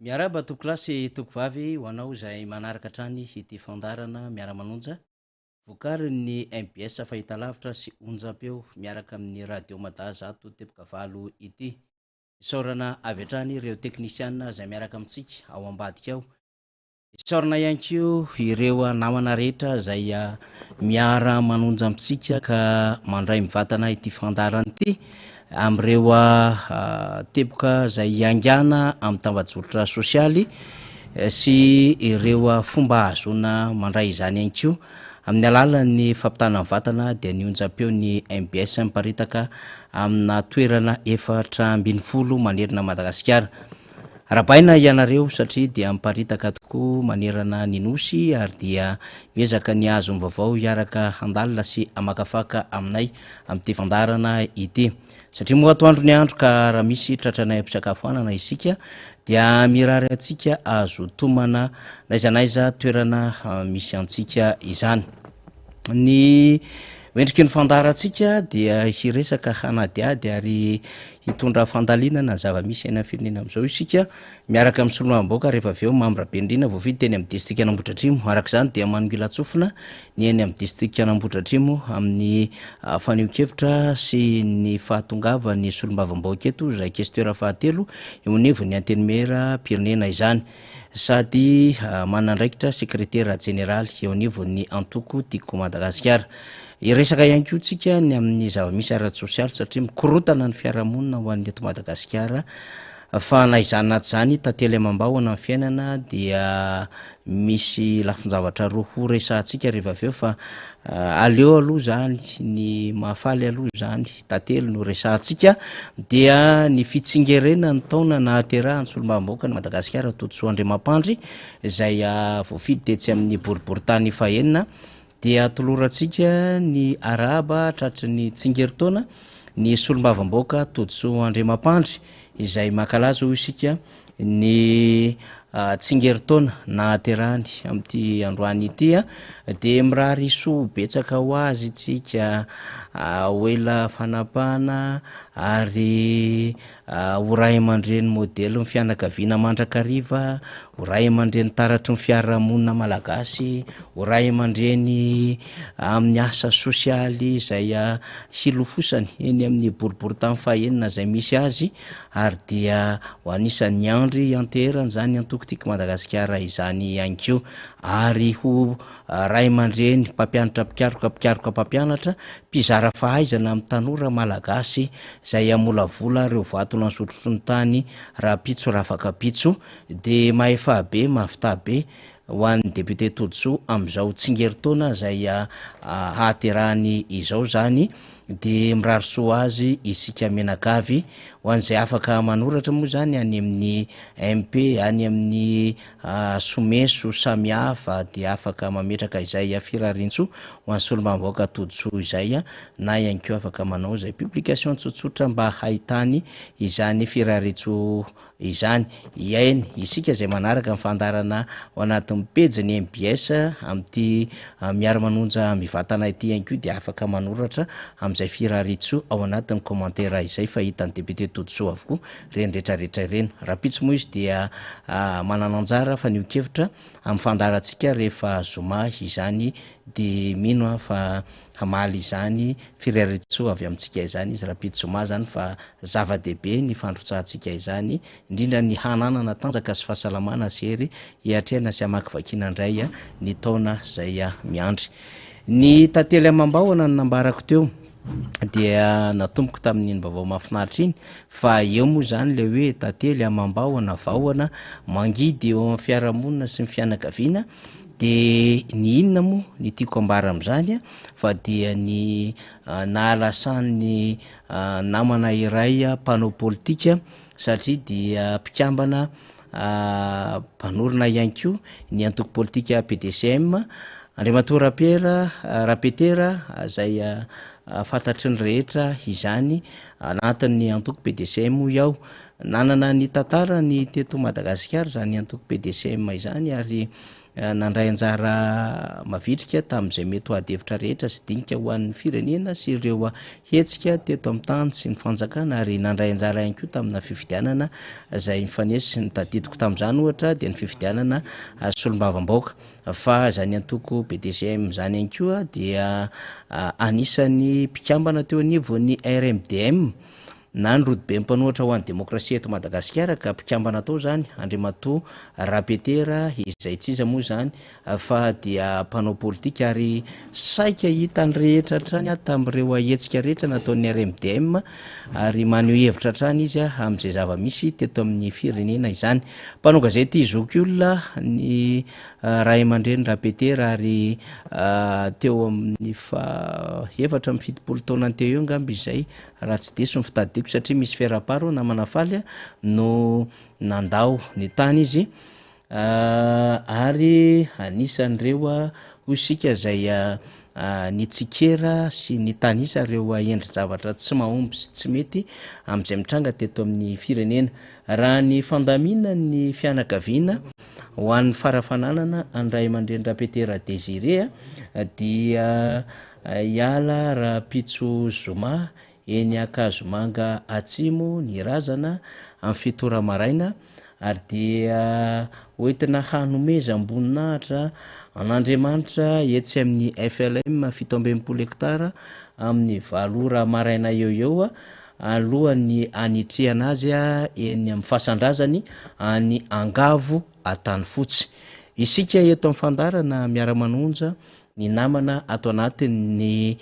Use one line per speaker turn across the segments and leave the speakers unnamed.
Miarahaba tompokolahy sy tompokovavy ho anao izay manaraka hatrany ity fandaharana Miara-manonja vokarin'ny mbs fahitalavitra sy onjam-peo miaraka amin'ny Radio Mada 100.8 ity. Isaorana avy hatrany ireo teknisiana izay miaraka amintsika ao ambadika ao. Isaorana ihany koa ireo namana rehetra izay miara manonja amintsika ka mandray mivantana ity fandaharana ity amin'ireo teboka izay hiaingàna amin'ny tambajotra sosialy sy ireo fomba ahazoana mandray izany ihany koa amin'ny alalan'ny fampitana mivantana dia ny onjam-peon'ny mbs miparitaka amina toerana 14 manerana Madagasikara. Arahabaina ianareo satria dia miparitaka tokoa manerana ny Nosy ary dia miezaka ny hahazo ny vaovao hiaraka handalina sy hamakafaka aminay amin'ity fandaharana ity. Satria moa atoandro ny andro ka raha misy tratranay am-pisakafoanana isika dia mirary antsika hahazo tomana n'aiza n'aiza toerana misy antsika izany. Ny endriky ny fandaharantsika dia hiresaka hanadihady ary hitondra fandalinana ny zava-misy any amin'ny firenena amin'izao isika miaraka amin'ny solombavambahoaka rehefa avy eo Mamy Rabenirina voafidy teny amin'ny distrikan'Ambohidratrimo. Araka izany dia manongilan-tsofina ny eny amin'ny distrikan'Ambohidratrimo amin'ny fanehoan-kevitra sy ny fahatongavan'ny solombavambahoaka eto izay questeur fahatelo eo anivon'ny Antenimieram-pirenena izany. Sady manandraikitra sekretera jeneraly eo anivon'ny antoko Tiako Madagasikara. Hiresaka ihany koa tsika ny amin'ny zava-misy ara-tsosialy satria mikorontana ny fiarahamonina ho an'ny eto Madagasikara fa na izany na tsy izany tantely amam-bahona ny fiainana dia misy lafin-javatra roa ho resahantsika rehefa avy eo fa aleo aloha izany ny mahafaly aloha izany tantely no resahantsika dia ny fitsingerenan'ny taona nahaterahan'ny solombavambahoakan'i Madagasikara Todisoa Andriamampandry izay voafidy tetsy amin'ny boriborintany fahenina dia atolorantsika ny arahaba tratry ny tsingerin-taona ny solombavambahoaka Todisoa Andriamampandry izay mankalaza hoy isika ny tsingerin-taona nahaterahany amin'ity androany ity dia mirary soa betsaka ho azy isika ho ela fanapahana ary ho ray aman-dreny modelin'ny fianakaviana mandrakariva, ho ray aman-dreny taratry ny fiarahamonina malagasy, ho ray aman-dreny amin'ny asa sosialy izay hilofosany eny amin'ny boriborintany fahenina izay misy azy. ary dia ho anisan'ny andry ianteherany izany antoko Tiako Madagasikara izany ihany koa, ary ho ray aman-dreny, mpampianatra mpikaroka, mpikaroka mpampianatra, mpizara fahaizana amin'ny tanora malagasy izay hamolavola ireo vato nansotro ny tany rahampitso rafakampitso, dia mahefaha be, mahavità be ho an'ny député Todisoa amin'izao tsingerin-taona izay hahaterahany izao izany. Dia mirary soa azy isika mianakavy. Ho an'izay afaka manoratra moa izany any amin'ny MP, any amin'ny someso samihafa dia afaka mametraka izay firariantsoa ho an'ny solombavambahoaka Todisoa izay na ihany koa afaka manao izay publication tsotsotra mba hahitany izany firariantsoa izany. Eny, isika izay manaraka ny fandaharana ao anatin'ny pejin'ny mbs amin'ity miara-manonja mivantana ity ihany koa dia afaka manoratra amin'izay firariantsoa ao anatin'ny commentaire izay fa hitan'ny député Todisoa avokoa ireny rehetrarehetra ireny. Rahampitso moa izy dia manana anjara fanehoan-kevitra amin'ny fandaharantsika rehefa zoma izany dia mino aho fa Hamaly izany firairan-tsoa avy amintsika izany izy rahampitso zoma izany fa zava-dehibe ny fandrotsahantsika izany, indrindra ny hananana tanjaka sy fahasalamana sy hery hiatrehana sy hamakivakiana indray ny taona izay miandry. Ny tantely amam-bahona no nambarako teo dia natomboko tamin'iny vaovao mahafinaritra iny fa eo moa izany ilay hoe tantely amam-bahona, vahona mangidy eo amin'ny fiarahamonina sy ny fianakaviana. De ny inona moa ny tiako ambara amin'izany fa dia ny nahalasan'ny namana iray mpanao politika satria dia mpikambana mpanorina ihany koa ny antoko politika PDCM, Andriamatoa Rapiera Rapetera izay fantatry ny rehetra izany anatin'ny antoko PDCM hoy aho. Nanana ny tantarany teto Madagasikara izany antoko PDCM izany ary. Nandray anjara mavitrika tamin'izay mety ho adihevitra rehetra sy dinika ho an'ny firenena sy ireo hetsika teto amin'ny tany sy ny fanjakana ary nandray anjara ihany koa tamina fifidianana izay nifanesy. Ny tadidiko tamin'izany ohatra dia ny fifidianana solombavambahoaka. Fa izany antoko BDCM izany ihany koa dia anisan'ny mpikambana teo anivon'ny RMDM. Na ny rodoben'ny mpanohatra ho an'ny demokrasia eto Madagasikara ka mpikambana tao izany Andriamatoa Rapetera izay tsy iza moa izany fa dia mpanao politika ary saika hitan'ny rehetra hatrany tamin'ireo hetsika rehetra nataon'ny RMDM ary maneho hevitra hatrany izy amin'izay zava-misy teto amin'ny firenena izany. Mpanao gazety zokiolona ny ray aman-dreny Rapetera ary teo amin'ny faha 74 taonany teo eo angamba izay Raha tsy diso ny fitadidiako satria misy feraparo namana faly no nandao ny tany izy ary anisan'ireo hoy isika izay nitsikera sy nitanisa ireo endri-javatra tsy mahomby sy tsy mety amin'izay mitranga teto amin'ny firenena. Raha ny fandaminan'ny fianakaviana ho an'ny farafananana an'i ray aman-dreny Rapetera Désiré dia Hiala rahampitso zoma eny Ankazomanga Atsimo ny razana amin'ny fito ora maraina ary dia hoentina hanomezam-boninahitra an'Andriamanitra etsy amin'ny FLM 67 hektara amin'ny valo ora maraina eo eo alohan'ny hanitrihana azy eny amin'ny fasan-drazany any Angavo Antanifotsy. Isika eto amin'ny fandaharana Miara-manonja ny namana ato anatin'ny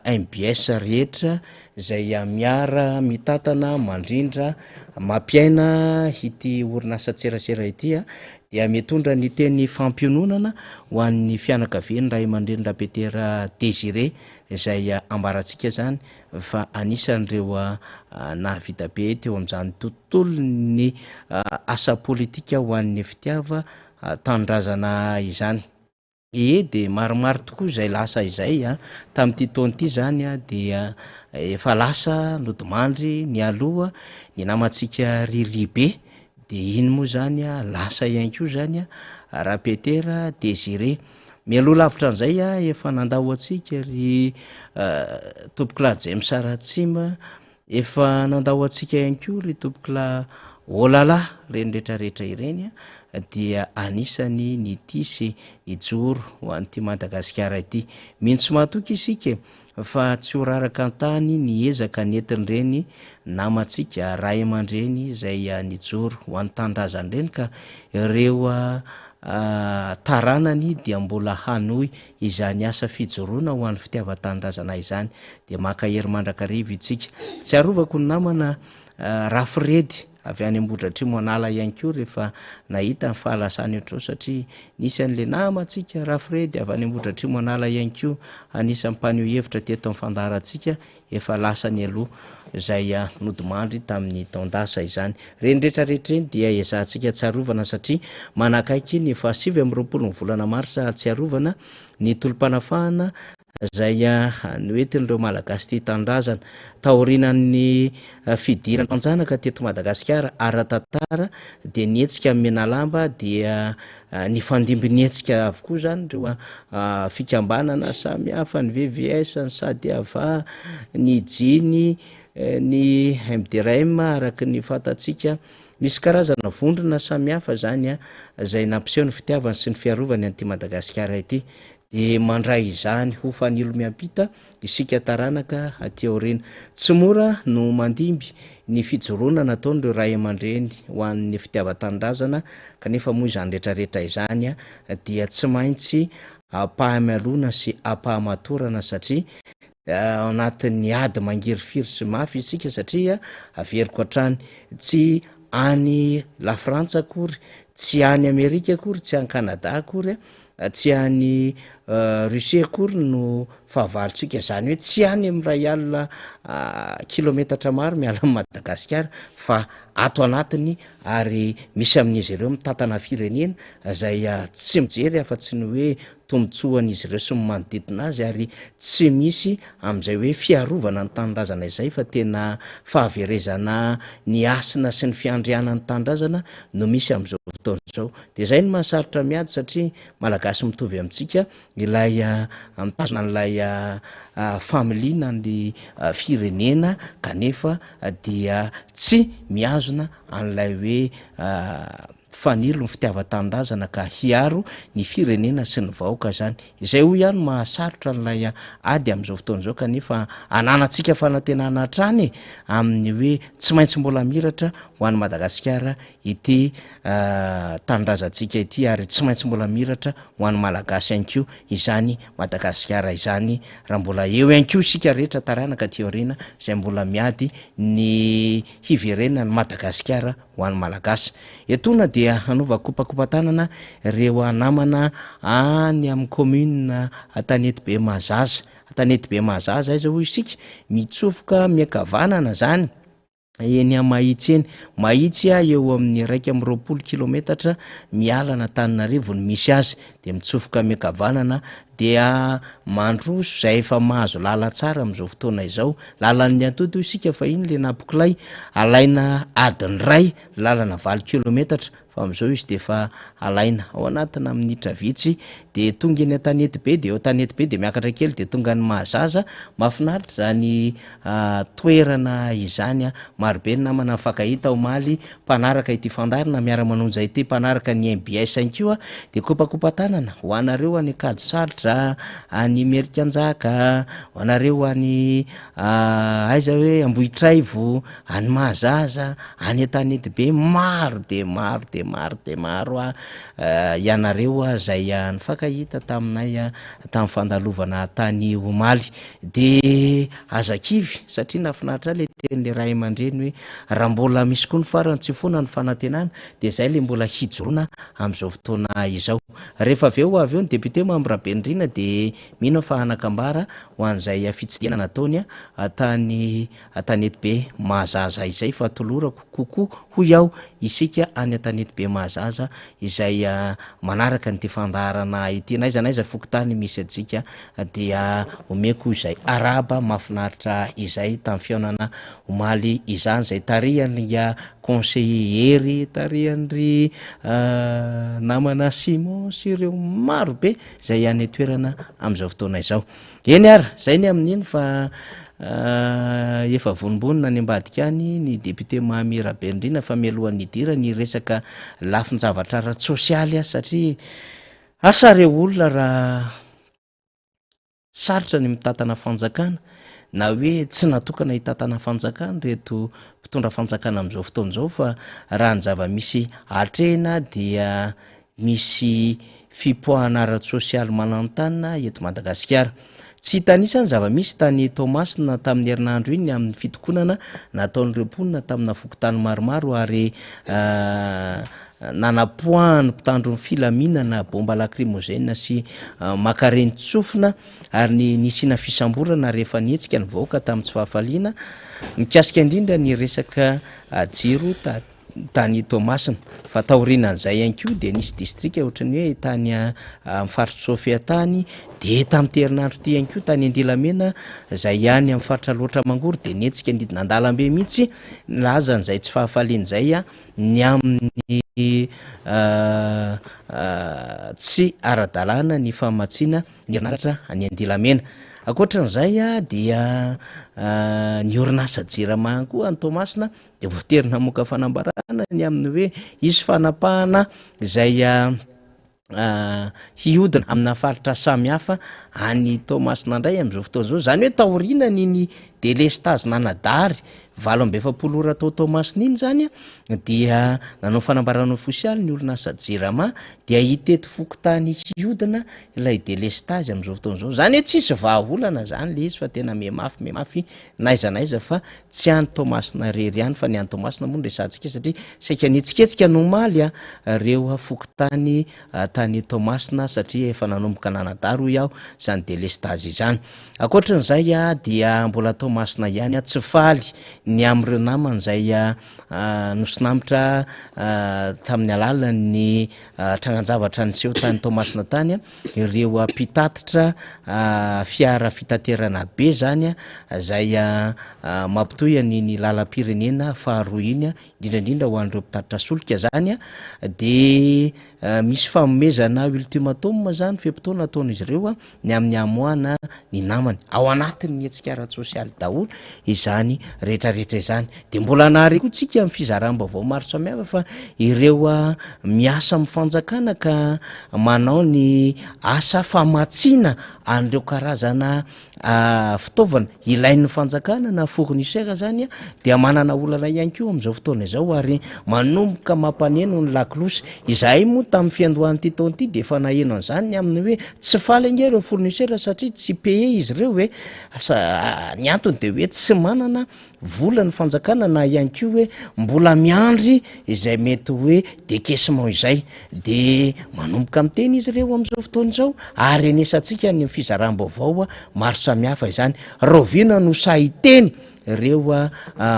mbs rehetra izay miara mitantana, mandrindra, mampiaina ity orinasan-tserasera ity dia mitondra ny teny fampiononana ho an'ny fianakavian'ny ray aman-dreny Rapetera Désiré izay ambarantsika izany fa anisan'ireo nahavita be teo amin'izany tontolon'ny asa politika ho an'ny fitiava tanindrazana izany. Ee de maromaro tokoa izay lasa izay a, tamin'ity taona ity zany a dia efa lasa nodimandry nialoha ny namantsika Riri be, de iny moa zany a lasa ihany koa zany a Rapetera Désiré. Mialoha lavitra an'izay a efa nandao antsika ry tompokolahy James Ratsima, Efa nandao antsika ihany koa ry tompokolahy Olala, ireny rehetra rehetra ireny dia anisany nitia sy nijoro ho an'ity Madagasikara ity. Mino sy mahatoky isika fa tsy ho raraka an-tany ny ezaka nentin'ireny namantsika ray aman-dreny izay nijoro ho an'ny tanindrazana ireny ka ireo taranany dia mbola hanohy izany asa fijoroana ho an'ny fitiavan-tanindrazana izany dia maka hery mandrakariva itsika. Tsiarovako ny namana Rafiredy avy any Ambohidratrimo an'ala ihany koa rehefa nahita ny fahalasany ohatr'izao satria nisy an'ilay namantsika Rafiredy avy any Ambohidratrimo an'ala ihany koa anisan'ny mpaneho hevitra teto amin'ny fandaharantsika efa lasa nialoha izay nodimandry tamin'ny taon-dasa izany. Ireny rehetra rehetra ireny dia ezahantsika tsarovana satria manakaiky ny faha 29 ny volana marsa ahatsiarovana ny tolom-panafahana izay noentin'ireo Malagasy tia tanindrazana taorianan'ny fidirana mpanjanaka teto Madagasikara ara-tantara dia nihetsika amin'ny Menalamba dia Nifandimby nihetsika avokoa izany ireo fikambanana samihafa, ny VVS, ny Sadiava, ny Jiny, ny MDRM araka ny fantatsika. Misy karazana vondrona samihafa izany izay nampiseho ny fitiavany sy ny fiarovany an'ity Madagasikara ity. Dia mandray izany ho fanilo miampita isika taranaka aty aoriana. Tsy mora no mandimby ny fijoroana nataon'ireo ray aman-dreny ho an'ny fitiavan-tanindrazana kanefa moa izany rehetrarehetra izany dia tsy maintsy ampahamialona sy ampahamatorana satria ao anatin'ny ady mangirifiry sy mafy isika satria averiko hatrany tsy any Lafrantsa akory, tsy any Amerika akory, tsy any Canada akory, tsy any Russie akory no fahavalontsika, izany hoe tsy any amin'ny iray alina kilometatra maro miala amin'i Madagasikara fa ato anatiny ary misy amin'izy ireo mitantana firenena izay tsy mijery afa-tsy ny hoe tombontsoan'izy ireo sy ny manodidina azy ary tsy misy amin'izay hoe fiarovana ny tanindrazana izay fa tena fahaverezana ny hasina sy ny fiandrianan'ny tanindrazana no misy amin'izao fotoana izao. Dia izay no mahasarotra miady satria Malagasy mitovy amintsika ilay mitazona an'ilay familiana ny firenena kanefa dia tsy mihazona an'ilay hoe fanilo ny fitiavan-tanindrazana ka hiaro ny firenena sy ny vahoaka zany. Izay hoy aho no mahasarotra an'ilay ady amin'izao fotoana izao kanefa ananantsika fanantenana hatrany e, amin'ny hoe tsy maintsy mbola miratra ho an'i Madagasikara ity tanindrazantsika ity ary tsy maintsy mbola miratra ho an'ny Malagasy ihany koa izany Madagasikara izany raha mbola eo ihany koa isika rehetra taranaka aty aoriana izay mbola miady ny hiverenan'i Madagasikara ho an'ny Malagasy. Etoana dia hanova kopakopa-tanana ireo namana any amin'ny commune Antanetibe Mahazaza. Antanetibe Mahazaza aiza hoy isika? Mitsofoka miankavanana izany. Eny Mahitsy eny. Mahitsy eo amin'ny 21 kilometatra miala an'Antananarivo no misy azy, dia mitsofoka miankavanana dia mandroso izay efa mahazo lalantsara amin'izao fotoana izao. Lalan'ny Antody hoy isika fa iny ilay Nampokilay, alaina adiny iray, lalana 8 kilometatra. Fa amin'izao izy dia efa alaina ao anatina minitra vitsy dia tonga eny Antanetibe, dia eo Antanetibe dia miakatra kely dia tonga any Mahazaza. Mahafinaritra izany toerana izany a. Marobe ny namana nifankahita omaly, mpanaraka ity fandaharana Miara-manonja ity, mpanaraka ny mbs ihany koa, dia kopakopa-tanana ho anareo any Ankadisarotra, any Imerikanjaka, ho anareo any aiza hoe Ambohitraivo, any Mahazaza, any Antanetibe, maro dia maro dia maro dia maro a ianareo a zay nifankahita taminay a tamin'ny fandalovana tany omaly. De aza kivy satria nahafinaritra ahy le tenin'le ray aman-dreny hoe raha mbola misy koa ny farany tsy foana ny fanantenana, de zay le mbola hijoroana amin'izao fotoana izao. Rehefa avy eo ho avy eo ny député Mamy Rabenirina de mino aho fa hanan-kambara ho an'izay fitsidihana nataony tany Antanetibe Mahazaza izay fa tolorako kokoa hoy aho isika any Antanetibe Mahazaza izay manaraka an'ity fandaharana ity n'aiza n'aiza fokontany misy antsika dia omeko izay arahaba mahafinaritra izay tamin'ny fihaonana omaly izany izay tarihan'ny conseiller Hery tarihan'ny namana Simon sy ireo maro be izay any an-toerana amin'izao fotoana izao. Eny ary, zay ny amin'iny fa efa vonombonona any ambadika any ny député Mamy Rabenirina fa mialohan'ny hidirany hiresaka lafin-javatra ara-tsosialy aho satria asa re olona raha sarotra ny mitantana fanjakana na hoe tsy natokana hitantana fanjakana ireto mpitondra fanjakana amin'izao fotoana izao fa raha ny zava-misy atrehina dia Misy fipoahana ara-tsosialy mananontanona eto Madagasikara. Tsy hitanisa ny zava-misy tany Toamasina tamin'ny herinandro iny amin'ny fitokonana nataon'ireo mponina tamina fokontany maromaro ary nanapoahan'ny mpitandro ny filaminana bomba lacrymogène sy makarentsofina ary ny nisiana fisamborana rehefa nihetsika ny vahoaka tamin'ny tsy fahafaliana mikasika indrindra ny resaka jiro tany Toamasina. Fa taorianan'izay ihany koa dia nisy distrika ohatran'ny hoe tany amin'ny faritr'i Sofia tany, dia tamin'ity herinandro ity ihany koa tany Andilamena, izay ihany amin'ny faritra Alaotra Mangoro dia nihetsika nidina an-dalambe mihitsy nilaza an'izay tsy fahafaliana izay ny amin'ny tsy ara-dalàna ny famatsiana ny herinaratra any Andilamena. Ankoatran'izay dia ny orinasa Jirama ihany koa any Toamasina dia voatery namoaka fanambarana ny amin'ny hoe hisy fanapahana izay hiodina amina faritra samihafa any Toamasina indray amin'izao fotoana izao. Izany hoe taorianan'iny delestazy nanadary 48 ora tao Toamasina iny izany dia nanao fanambarana ofisialy ny orinasa Jirama dia hitety fokontany hiodina ilay delestazy amin'izao fotoana izao. Izany hoe tsisy vahaolana izany ilay izy fa tena mihamafy mihamafy n'aiza n'aiza fa tsy any Toamasina irery ihany fa ny any Toamasina moa no resahantsika satria saika nihetsiketsika ny omaly ireo fokontany tany Toamasina satria efa nanomboka nanadary hoy aho izany delestazy izany. Ankoatran'izay dia mbola Toamasina ihany, tsy faly ny amin'ireo namany izay nosinamitra tamin'ny alalan'ny trangan-javatra niseho tany Toamasina tany ireo mpitatitra fiara fitaterana be izany izay mampitohy an'iny lalam-pirenena faharoa iny, indrindra indrindra ho an'ireo mpitatitra solika izany dia misy fanomezana ultimatum izany fe-potoana ataon'izy ireo ny amin'ny hamoahana ny namany. Ao anatin'ny hetsika ara-tsosialy daholo izany rehetrarehetra izany. Dia mbola nahare koa tsika amin'ny fizaram-baovao maro samihafa fa ireo miasa amin'ny fanjakana ka manao ny asa famatsiana an'ireo karazana fitaovana ilain'ny fanjakana na fournisseur zany dia manana olana ihany koa amin'izao fotoana izao ary manomboka mampaneno ny lakolosy. Izahay moa tamin'ny fiandohan'ity taona ity dia efa naheno an'izany ny amin'ny hoe tsy faly ange ireo fournisseur satria tsy payé izy ireo e, ny antony dia hoe tsy manana vola ny fanjakana na ihany koa hoe mbola miandry izay mety hoe décaissement izay de manomboka miteny izy ireo amin'izao fotoana izao ary renesantsika ny fizaram-baovao maro samihafa izany. Rahoviana no sahy hiteny ireo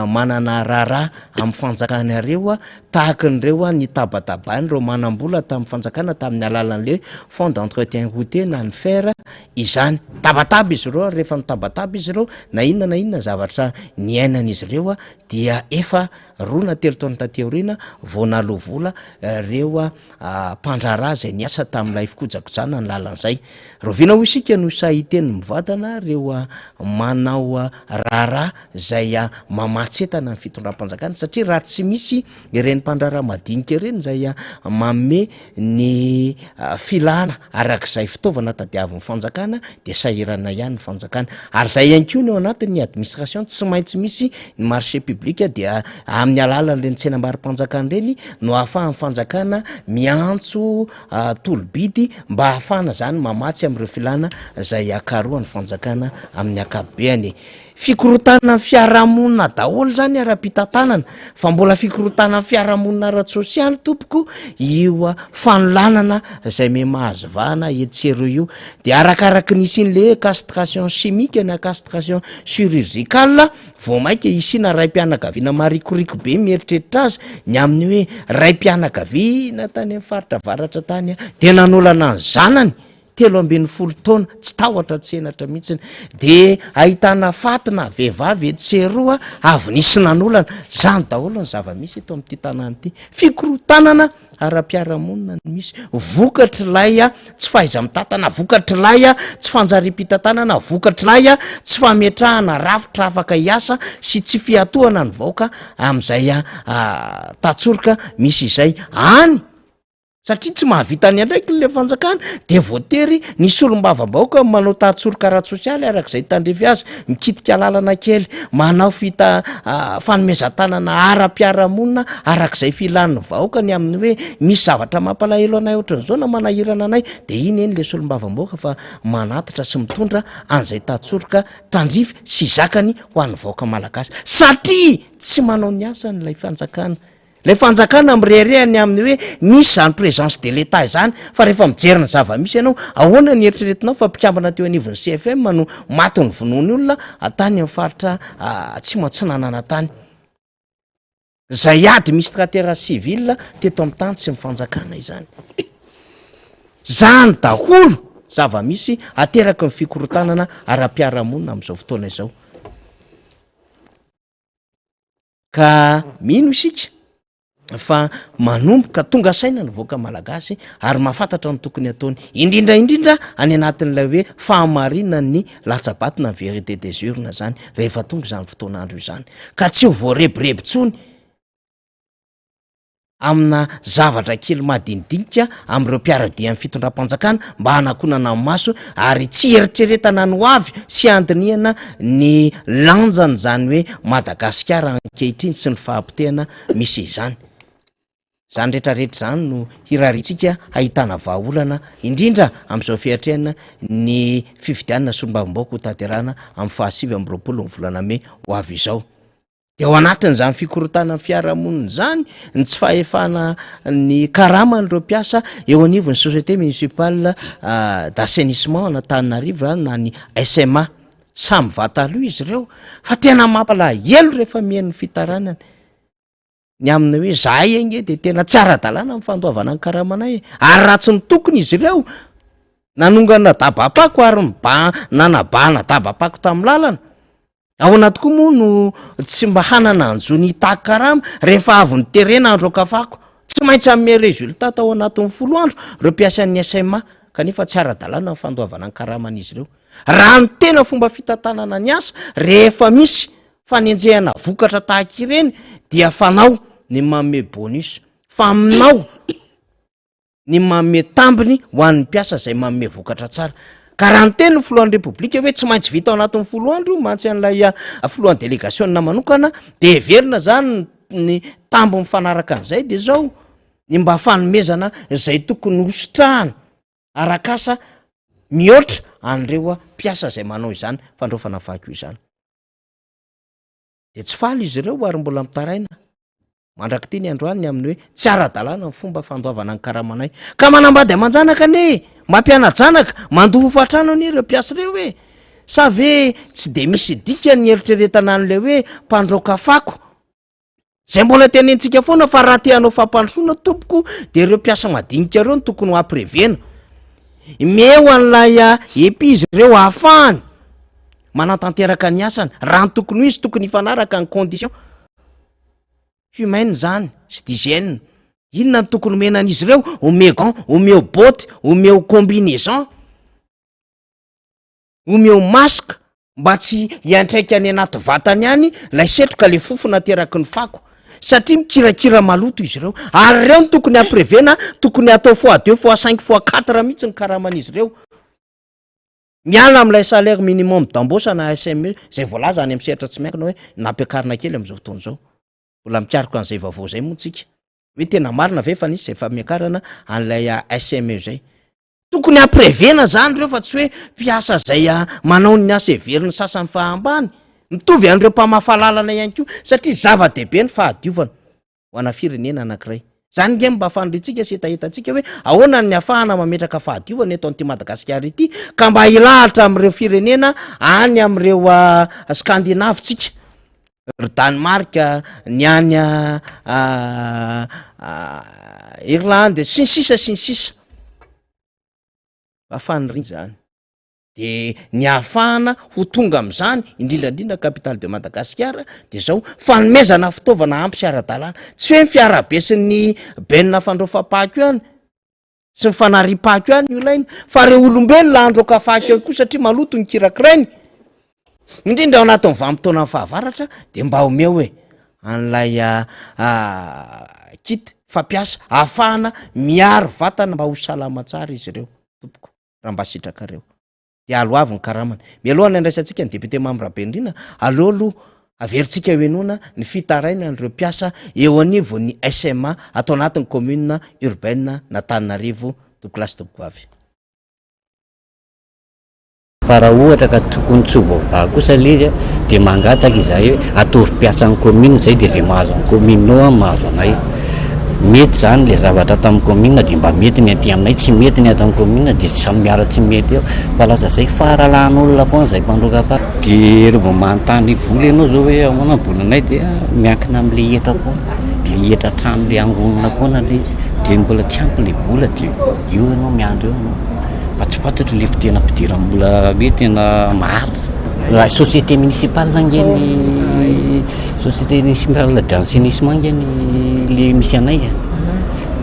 manana raharaha amin'ny fanjakana ireo tahaka an'ireo nitabatabain'ireo manam-bola tamin'ny fanjakana tamin'ny alalan'le fonds d'entretien routier na ny fer izany. Tabataba izy ireo ary rehefa nitabataba izy ireo na inona na inona zavatra niainan'izy ireo dia efa roa na telo taona taty aoriana vao naloa vola ireo mpandraharaha izay niasa tamin'ilay fikojakojana ny lalana izay. Rahoviana hoy isika no sahy hiteny mivantana ireo manao raharaha izay mamatsy entana ny fitondram-panjakana satria raha tsy misy ireny mpandraharaha madinika ireny izay manome ny filana arak'izay fitaovana tadiavin'ny fanjakana dia sahirana ihany ny fanjakana ary izay ihany koa ny ao anatin'ny administration tsy maintsy misy ny marché public dia amin'ny alalan'ireny tsenambaro-panjakana ireny no ahafahan'ny fanjakana miantso tolo-bidy mba ahafahana zany mamatsy amin'ireo filana izay akarohan'ny fanjakana amin'ny ankapobeany. Fikorotanan'ny fiarahamonina daholo zany ara-pitantanana fa mbola fikorotanan'ny fiarahamonina ara-tsosialy tompoko io fanolanana zay me mahazo vahana etsy sy eroa io de arakaraky ny hisian'le hoe castration chimique na castration chirurgicale vao mainka hisiana raim-pianakaviana marikoriko be mieritreritra azy ny amin'ny hoe raim-pianakaviana tany amin'ny faritra avaratra tany de nanolana ny zanany 13 taona, tsy tahotra tsy henatra mihitsiny, de ahitana faty na vehivavy etsy sy eroa avy nisy nanolana, zany daholo ny zava-misy eto amin'ity tanàna ity, fikorontanana ara-piarahamonina no misy, vokatr'ilay tsy fahaiza-mitantana, vokatr'ilay tsy fanjariam-pitantanana, vokatr'ilay tsy fametrahana rafitra afaka hiasa sy tsy fiatohana ny vahoaka amin'izay tantsoroka misy izay any. Satria tsy mahavita ny andraikiny ilay fanjakana dia voatery ny solombavambahoaka manao tahatsoroka ara-tsosialy araka izay tandrify azy, mikitika lalana kely, manao fita fanomezan-tanana ara-piarahamonina araka izay filan'ny vahoaka ny amin'ny hoe misy zavatra mampalahelo anay ohatran'izao na manahirana anay dia iny eny ilay solombavambahoaka fa manatitra sy mitondra an'izay tahatsoroka tandrify sy zakany ho an'ny vahoaka malagasy satria tsy manao ny asany ilay fanjakana. Ilay fanjakana mirehareha ny amin'ny hoe misy izany présence de l'Etat izany fa rehefa mijery ny zava-misy ianao, ahoana ny eritreretinao fa mpikambana teo anivon'ny CFM no maty novonoin'ny olona tany amin'ny faritra Atsimo Atsinanana tany? Izay administrateur civil teto amin'ny tany sy ny fanjakana izany. Izany daholo zava-misy ateraky ny fikorontanana ara-piarahamonina amin'izao fotoana izao. Ka mino isika fa manomboka tonga saina ny vahoaka malagasy ary mahafantatra ny tokony ataony, indrindra indrindra any anatin'ilay hoe fahamarinan'ny latsa-bato na vérité des urnes zany rehefa tonga izany fotoan'andro izany ka tsy ho voarebireby intsony. Amina zavatra kely madinidinika amin'ireo mpiara-dia amin'ny fitondram-panjakana mba hanakonana ny maso ary tsy hieritreretana ny ho avy sy handinihana ny lanjan'izany hoe Madagasikara ankehitriny sy ny fahapotehana misy izany. Izany rehetra rehetra izany no hirariantsika hahitana vahaolana indrindra amin'izao fiatrehana ny fifidianana solombavambahoaka hotanterahana amin'ny faha29 ny volana mey ho avy izao. Dia ao anatin'izany fikorontanan'ny fiarahamonina izany ny tsy fahefana ny karaman'ireo mpiasa eo anivon'ny société municipale d'assainissement an'Antananarivo na ny SMA. Samy vataloha izy ireo fa tena mampalahelo rehefa mihaino ny fitaranany ny amin'ny hoe zahay ange dia tena tsy ara-dalàna ny fandoavana ny karamanay e. Ary raha tsy ny tokony izy ireo nanongana dabam-pako ary niba- nanabahana dabam-pako tamin'ny lalana. Ahoana tokoa moa no tsy mba hanana anjo ny hitaky karama rehefa avy noterena andro ankafako? Tsy maintsy hanome résultat tao anatin'ny folo andro ireo mpiasan'ny SMA kanefa tsy ara-dalàna ny fandoavana ny karaman'izy ireo. Raha ny tena fomba fitantanana ny asa rehefa misy fanenjehana vokatra tahaka ireny dia fanao ny manome bonus fa aminao ny manome tambiny ho an'ny mpiasa izay manome vokatra tsara. Ka raha niteny ny filohan'ny Repoblika hoe tsy maintsy vita ao anatin'ny folo andro io mantsy an'ilay ah, filohan'ny delegasiona manokana dia heverina zany ny tambiny mifanaraka an'izay dia zao ny mba fanomezana izay tokony hositrahana arak'asa mihoatra an'ireo ah, mpiasa izay manao izany fandraofana fako izany. Dia tsy faly izy ireo ary mbola mitaraina mandrak'ity ny androany ny amin'ny hoe tsy ara-dalàna ny fomba fandoavana ny karamanay. Ka manambady aman-janaka anie e! Mampiana-janaka, mandoa hofantrano anie ireo mpiasa ireo e! Sa ve tsy dia misy dikany ny eritreretana an'ilay hoe mpandroaka fako? Izay mbola tenenintsika foana fa raha te hanao fampandrosoana tompoko dia ireo mpiasa madinika ireo no tokony ho ampirebena. Meo an'ilay epi izy ireo ahafahany manatanteraka ny asany. Raha ny tokony ho izy tokony hifanaraka ny condition humaine zany sy d'hygiène. Inona no tokony omena an'izy ireo? Omeo gants, omeo bottes, omeo combinaison. Omeo masque mba tsy hiantraika any anaty vatany any lay setroka le fofona ateraky ny fako satria mikirakira maloto izy ireo ary ireo no tokony hampirevena tokony hatao fois deux fois cinq fois quatre mihitsy ny karaman'izy ireo miala amin'ilay salaire minimum d'embauche na SME zay voalaza any amin'ny sehatra tsy miankina hoe nampiakarina kely amin'izao fotoana izao mbola mikaroka an'izay vaovao zay moa tsika hoe tena marina ve fa nisy zay fampiakarana an'ilay SME zay Tokony hampirevena zany ireo fa tsy hoe mpiasa zay manao ny asa heverin'ny sasany fa ambany. Mitovy an'ireo mpamafa lalana ihany koa satria zava-dehibe ny fahadiovana ho ana firenena anankiray. Zany nge mba faniriantsika sy hetahetantsika hoe ahoana ny afahana mametraka fahadiovana eto an'ity Madagasikara ity ka mba hilahatra amin'ireo firenena any amin'ireo Scandinave tsika. Ry Danemark, ny any Irlande sy ny sisa sy ny sisa. Mba faniriana izany. De ny ahafahana ho tonga amin'izany, indrindra indrindra capitale de Madagasikara, de zao, fanomezana fitaovana ampy sy ara-dalàna. Tsy hoe ny fiarabe sy ny benina fandraofam-pako ihany, sy ny fanariam-pako ihany no ilaina fa reo olombelona handroaka fako ihany koa satria maloto ny kirakirainy indrindra ao anatin'ny vanim-potoanan'ny fahavaratra de mba omeo e an'ilay kit fampiasa ahafahana miaro vatana mba ho salama tsara izy ireo tompoko raha mba sitrakareo dia aloavy ny karamany. Mialoha ny handraisantsika ny député Mamy Rabenirina, aleo aloha averintsika ho henoina ny fitarainan'ireo mpiasa eo anivon'ny SMA ato anatin'ny commune urbaine n'Antananarivo, Tompokolahy sy Tompokovavy.
Fa raha ohatra ka tokony tsy ho voavaha kosa ilay izy dia mangataka izahay hoe ataovy mpiasan'ny commune izay dia izay mahazo ny commune ao mahazo anay. Mety izany ilay zavatra ato amin'ny commune dia mba mety ny aty aminay, tsy mety ny ato amin'ny commune dia samy miara tsy mety eo fa lasa zay faralahan'olona foana izay mpandroaka fa. Dia reo vao manontany vola ianao zao hoe ahoana ny volanay dia miankina amin'ilay hetra foana, ilay hetra trano ilay angonina foana ilay izy dia mbola tsy ampy ilay vola dia eo ianao miandry eo ianao fa tsy fantatro ilay tena fidiram-bola hoe tena maharitra. Raha société municipale ange ny Société municipale d'assainissement ange ny le misy anay e.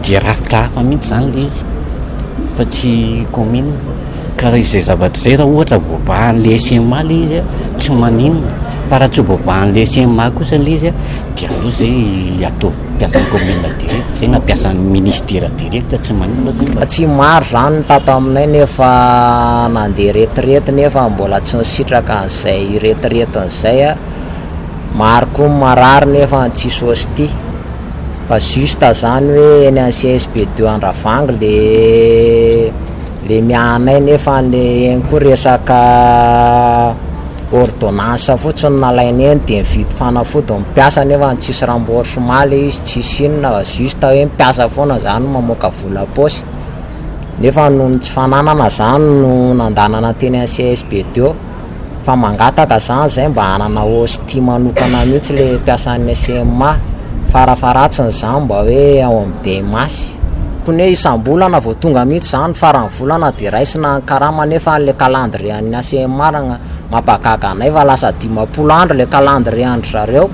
Dia rafitra hafa mihitsy zany le izy fa tsy commune. Ka raha izay zavatra izay raha ohatra voabahan'le SMA le izy a, tsy maninona. Fa raha tsy ho voavahan'ilay CMA kosa ilay izy dia aleo izay ataovy mpiasan'ny commune direct izay na mpiasan'ny ministera direct tsy maninona zay mba.
Tsy maro zany ny tato aminay nefa nandeha retraite nefa mbola tsy nisitraka an'izay retraite-ny zay a, maro koa ny marary nefa tsisy ostie fa juste zany hoe eny amin'ny CSB deux Andravangy le le miahanay nefa le eny koa resaka ordonnance fotsiny nalainy eny de nividy fanafody ny mpiasa nefa tsisy remboursement le izy tsisy inona fa juste hoe mpiasa foana zany mamoaka vola am-paosy nefa noho ny tsy fananana zany no nandanana teny amin'ny CSB deux fa mangataka zany zay mba hanana ostie manokana mihitsy le mpiasan'ny SMA farafaharatsiny zany mba hoe ao amin'ny Bemasy. Tokony hoe isam-bolana vao tonga mihitsy zany faran'ny volana de raisina ny karama nefa le calendrier an'ny ACMA raha mampagaga anay fa lasa 50 andro le calendrier an-dry zareo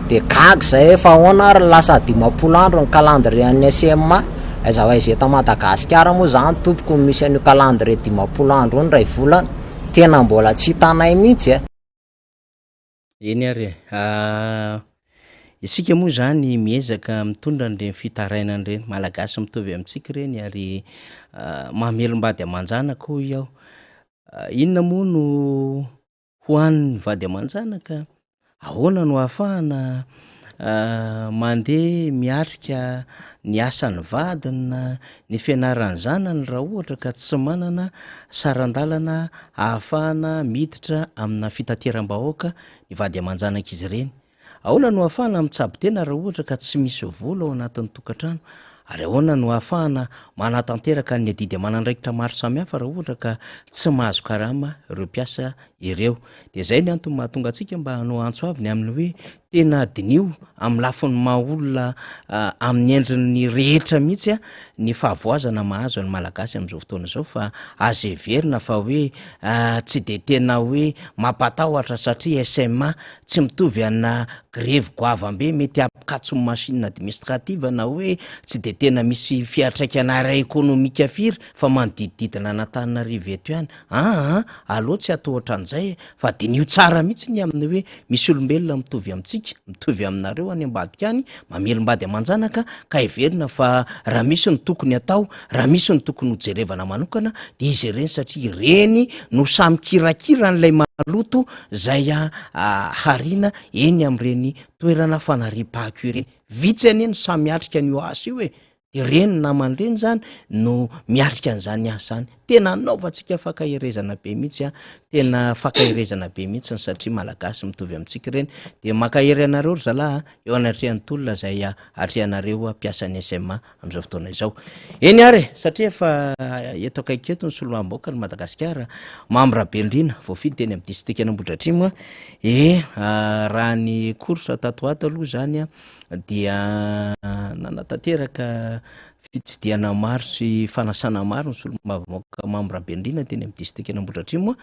de gaga zay hoe fa ahoana ary lasa 50 andro ny calendrier an'ny ACMA, aiza ho aiza eto Madagasikara moa zany tompoko no misy an'io calendrier 50 andro io ny iray volana, tena mbola tsy hitanay mihitsy e.
Eny ary e. Isika moa izany miezaka mitondra an'ireny fitarainana ireny, Malagasy mitovy amintsika ireny ary mamelom-bady aman-janaka hoy aho. Inona moa no hohanin'ny vady aman-janaka? Ahoana no ahafahana mandeha miatrika ny asan'ny vadiny na ny fianaran'ny zanany raha ohatra ka tsy manana saran-dalana ahafahana miditra amina fitateram-bahoaka ny vady aman-janak'izy ireny? Ahoana no ahafahana mitsabo tena raha ohatra ka tsy misy vola ao anatin'ny tokantrano? Ary ahoana no ahafahana manatanteraka ny adidy aman'andraikitra maro samihafa raha ohatra ka tsy mahazo karama ireo mpiasa ireo? Dia izay ny antony mahatonga antsika mba hanao antso avo ny amin'ny hoe tena diniho amin'ny lafiny maha olona amin'ny endriny rehetra mihitsy ny fahavoazana mahazo ny Malagasy amin'izao fotoana izao fa azo heverina fa hoe tsy dia tena hoe mampatahotra satria SMA tsy mitovy ana grevy goavam-be mety hampikatso ny machine administrative na hoe tsy dia tena misy fiantraikany ara-ekonomika firy fa manodidididina an'Antananarivo eto ihany. Aa aleo tsy atao ohatran'izay e, fa diniho tsara mihitsy ny amin'ny hoe misy olombelona mitovy amintsika, mitovy aminareo any ambadika any, mamelom-bady aman-janaka, ka heverina fa raha misy ny tokony atao, raha misy ny tokony hojerevana manokana dia izy ireny satria ireny no samy mikirakira an'ilay maloto izay hariana eny amin'ireny toerana fanariam-pako ireny. Vitsy anie no samy miatrika an'io asa io e, De reny namany reny zany no miatrika an'izany asa zany. Tena anaovantsika fankaherezana be mihitsy an, tena fankaherezana be mihitsy satria malagasy mitovy amintsika ireny. De mankahery anareo ry zalahy a, eo anatrehan'ny tolona izay atrehanareo mpiasan'ny SMA amin'izao fotoana izao. Eny ary e, satria efa eto akaiky eto ny solombavambahoakan'i Madagasikara, Mamy Rabelondriana, voafidy teny amin'ny distrikan'Ambohidratrimo. E, raha ny course tato ho ato aloha zany an, dia nanatanteraka fitsidihana maro sy fanasana maro ny solombavambahoaka Mamy Rabenirina teny amin'ny distrikan'Ambohidratrimo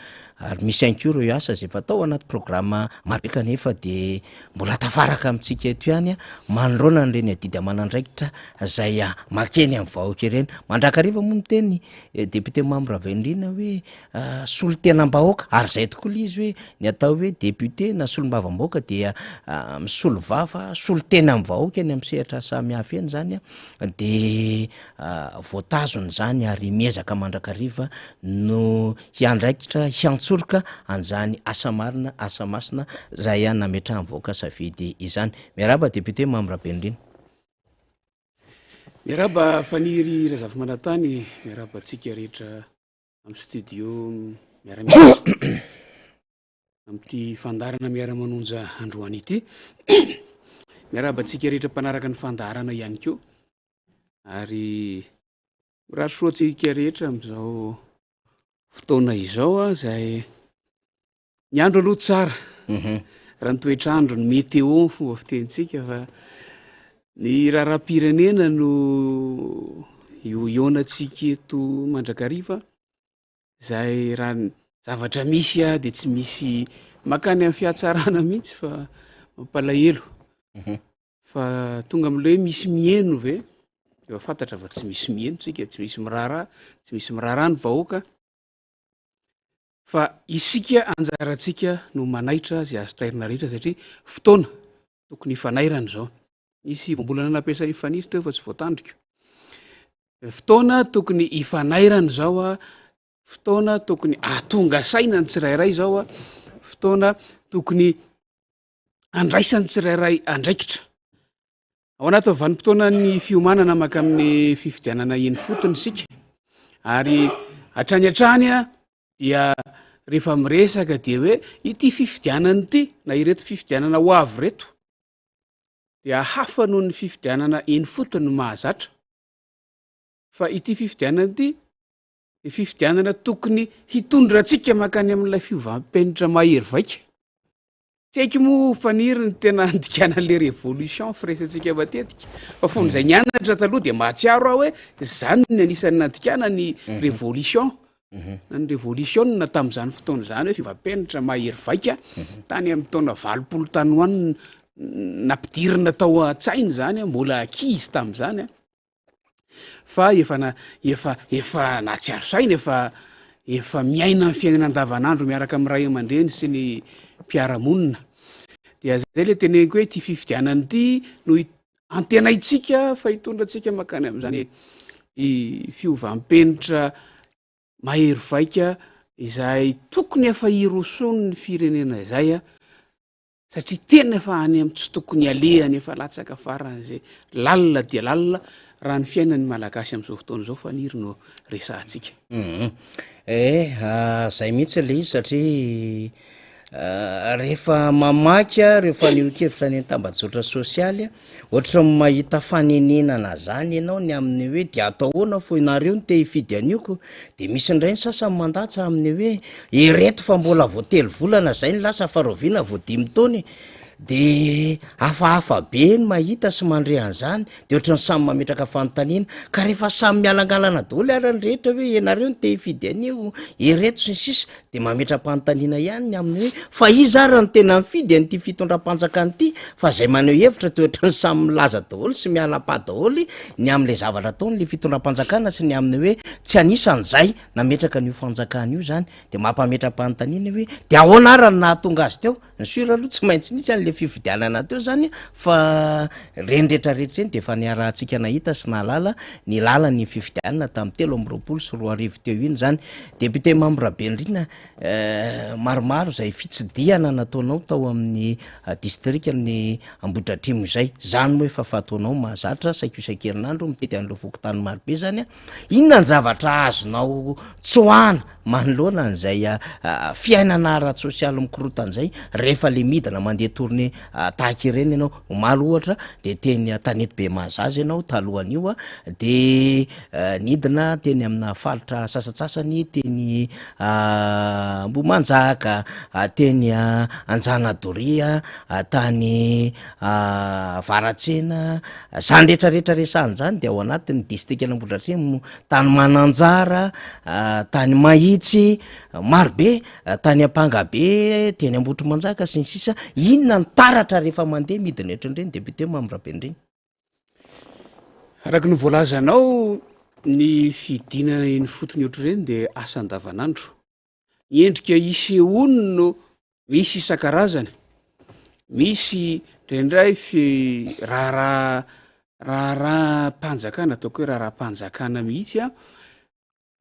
ary misy ihany koa ireo asa izay efa tao anaty programa maro be kanefa dia mbola tafaraka amintsika eto ihany manoloana an'ireny adidy aman'andraikitra izay makeny amin'ny vahoaka ireny. Mandrakariva moa miteny député Mamy Rabenirina hoe solontenam-bahoaka ary izay tokoa ilay izy hoe ny atao hoe député na solombavambahoaka dia misolo vava solontena amin'ny vahoaka eny amin'ny sehatra samihafa eny zany a de voatazona izany ary miezaka mandrakariva no hiandraikitra hiantsoroka an'izany asa marina asa masina zay nametrahan'ny vahoaka safidy izany. Miarahaba député Mamy Rabenirina.
Miarahaba Faniry Razafimanantany, miarahaba antsika rehetra amin'ny studio miara-miasa amin'ity fandaharana miara-manonja androany ity. Miarahaba antsika rehetra mpanaraka ny fandaharana ihany koa ary mirary soa antsika rehetra amin'izao fotoana izao a, izay ny andro aloha tsara raha ny toetr'andro, ny météo ny fomba fitenintsika fa ny raharaham-pirenena no ioionantsika eto mandrakariva izay raha ny zavatra misy a de tsy misy makany amin'ny fihatsarana mihitsy fa mampalahelo fa tonga am'le hoe misy miheno ve efa fantatra fa tsy misy miheno tsika, tsy misy miraharaha, tsy misy miraharaha ny vahoaka. Fa isika anjarantsika no manaitra izay azo tairina rehetra satria fotoana tokony hifanairana izao. Nisy voambolana nampiasain'i Faniry teo fa tsy voatandriko. Fotoana tokony hifanairana izao a, fotoana tokony hahatonga saina ny tsirairay izao a, fotoana tokony andraisan'ny tsirairay andraikitra. Ao anatin'ny vanim-potoanan'ny fiomanana mankamin'ny fifidianana eny fotony isika ary hatrany hatrany a dia rehefa miresaka dia hoe ity fifidianana ity na ireto fifidianana ho avy ireto dia hafa noho ny fifidianana eny fotony mahazatra fa ity fifidianana ity dia fifidianana tokony hitondra antsika mankany amin'ilay fiovam-penitra mahery vaika. Tsy haiko moa Faniry ny tena andikana an'ilay révolution firesantsika matetika fa fony izay nianatra taloha dia mahatsiaro aho hoe izany ny anisan'ny nandikana ny mhm. révolution mhm. na ny révolution tamin'izany fotoana izany hoe fiovam-penitra mahery vaika mhm. tany amin'ny taona 80 tany ho any nampidirina tao an-tsaina izany mbola ankizy tamin'izany a fa efa na efa efa nahatsiaro saina efa efa miaina ny fiainana andavanandro miaraka amin'ny ray aman-dreny sy ny mpiara-monina dia zay le teneniko hoe ity fifidianana ity no antenaintsika fa hitondra antsika makany amin'izany i fiovam-penitra mahery vaika izay tokony efa hirosoan'ny firenena izay a satria tena efa any amin'ny tsy tokony alehany efa latsaka faran'izay lalina dia lalina raha ny fiainan'ny Malagasy amin'izao fotoana izao Faniry no resahantsika.
Mhm. Eh, ah, zay mihitsy le izy satria ah, rehefa mamaky aho ireo fanehoan-kevitra any an-tambajotra sosialy, ohatran'ny mahita fanenenana zany ianao ny amin'ny hoe de atao ahoana fô nareo no te hifidy an'io ko, de misy indray ny sasany mandatsa amin'ny hoe ireto fa mbola vao telo volana zay ny lasa fa rahoviana vao dimy taona e, de hafahafa be ny mahita sy mandre an'zany, de ohatran'ny samy mametraka fanontaniana, ka rehefa samy mialangalana daholo ara ny rehetra hoe ianareo no te hifidy an'io, ireto sy ny sisa, de mametra-panontaniana ihany ny amin'ny hoe fa iza ary no tena mifidy an'ity fitondram-panjakana ity fa zay maneho hevitra toa ohatran'ny samy milaza daholo sy miala pa daholo ny amin'ilay zavatra ataony le fitondram-panjakana sy ny amin'ny hoe tsy anisan'izay nametraka an'io fanjakana io zany de mampametra-panontaniana hoe de ahoana ary no nahatonga azy teo Ny sur aloha tsy maintsy nisy an'le fifidianana teo zany fa reny rehetra rehetra reny de efa niarahantsika nahita sy nahalala ny lalan'ny fifidianana tamin'ny 2023 teo iny zany. Député Mamy Rabenirina, maromaro izay fitsidihana nataonao tao amin'ny distrikan'i Ambohidratrimo izay, zany moa efa fataonao mahazatra saika isan-kerinandro mitety an'ireo fokontany marobe zany an, inona ny zavatra azonao tsoahana manoloana an'izay fiainana ara-tsosialy mikorotana izay rehefa le midina mandeha tournée tahaka ireny ianao, omaly ohatra de teny Antanety Bemahazaza ianao talohan'io de nidina teny amina faritra sasantsasany teny Ambohimanjaka, teny Anjanadoria, tany Avaratsena, zany rehetrarehetra resahana zany de ao anatin'ny distrikan'Ambohidratrimo tany Mananjara, tany Mahitsy, maro be, tany Ampangabe, teny Ambohitrimanjaka sy ny sisa, inona ny taratra rehefa mandeha midina eto indreny député Mamy Rabenirina?
Araka ny voalazanao, ny fidinana eny ifotony ohatr'ireny dia asa andavanandro. Ny endrika isehoany no misy isan-karazany. Misy indraindray fi raharaha raharaham-panjakana, ataoko hoe raharaham-panjakana mihitsy an,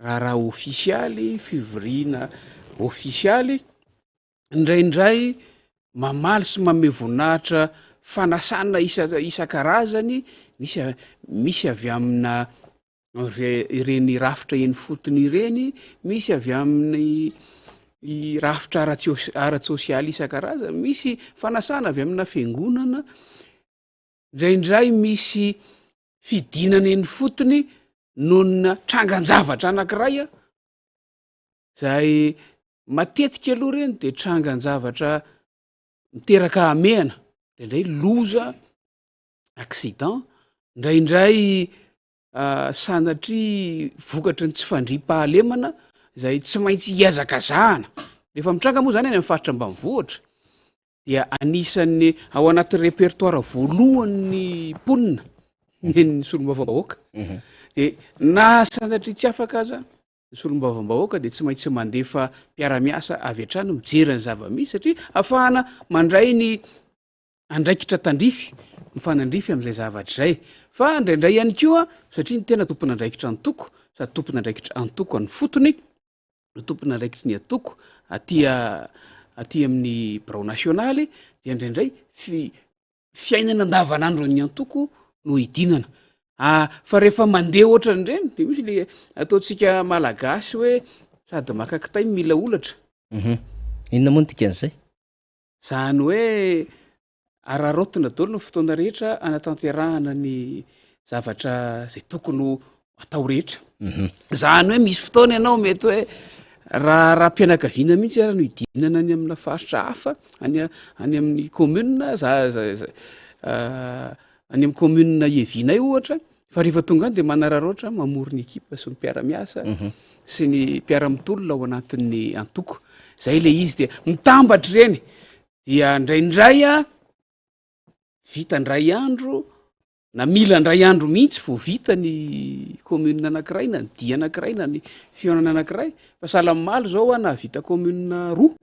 raharaha ofisialy, fivoriana ofisialy, indraindray mamaly sy manome voninahitra fanasana isa- isan-karazany, misy misy avy amina ireny rafitra eny fotony ireny, misy avy amin'ny rafitra ara-tsôs- ara-tsôsialy isan-karazany, misy fanasana avy amina fiangonana, indraindray misy fidinana eny fotony noho ny trangan-javatra anankiray a, zay matetika aloha ireny de trangan-javatra miteraka hamehana, indraindray loza, accident, indraindray sanatria vokatry ny tsy fandriampahalemana izay tsy maintsy hihazakazahana. Rehefa mitranga moa zany any amin'ny faritra ambanivohitra dia anisan'ny ao anatin'ny répertoire voalohan'ny mponina ny solombavambahoaka. De na sanatria tsy afaka aza. Ny solombavambahoaka dia tsy maintsy mandefa mpiara-miasa avy hatrany mijery ny zava-misy satria ahafahana mandray ny andraikitra tandrify, mifanandrify amin'izay zavatra izay. Fa indraindray ihany koa satria ny tena tompon'andraikitra antoko sady tompon'andraikitra antoko any fotony no tompon'andraikitry ny antoko aty aty amin'ny birao nasionaly dia indraindray fi- fiainana andavanandron'ny antoko no idinana. Ah, fa rehefa mandeha ohatran'ireny de misy le ataontsika malagasy hoe sady maka kitay mila olatra.
Inona moa ny dikan'izay?
Zany hoe araraotina daholo ny fotoana rehetra anatanterahana ny zavatra zay tokony ho atao rehetra. Zany hoe misy fotoana ianao mety hoe raha raha-pianakaviana mihitsy ara no idinana any amina faritra hafa, any a- any amin'ny commune za- za- za- any amin'ny commune iavianay ohatra, fa rehefa tonga any de manararaotra mamory ny ekipa sy ny mpiara-miasa sy ny mpiara-mitolona ao anatin'ny antoko. Zay le izy de mitambatra ireny, dia indraindray a vita indray andro na mila indray andro mihitsy vao vita ny commune anankiray na ny dia anankiray na ny fihaonana anankiray, fa sahala amin'ny omaly zao aho nahavita commune roa.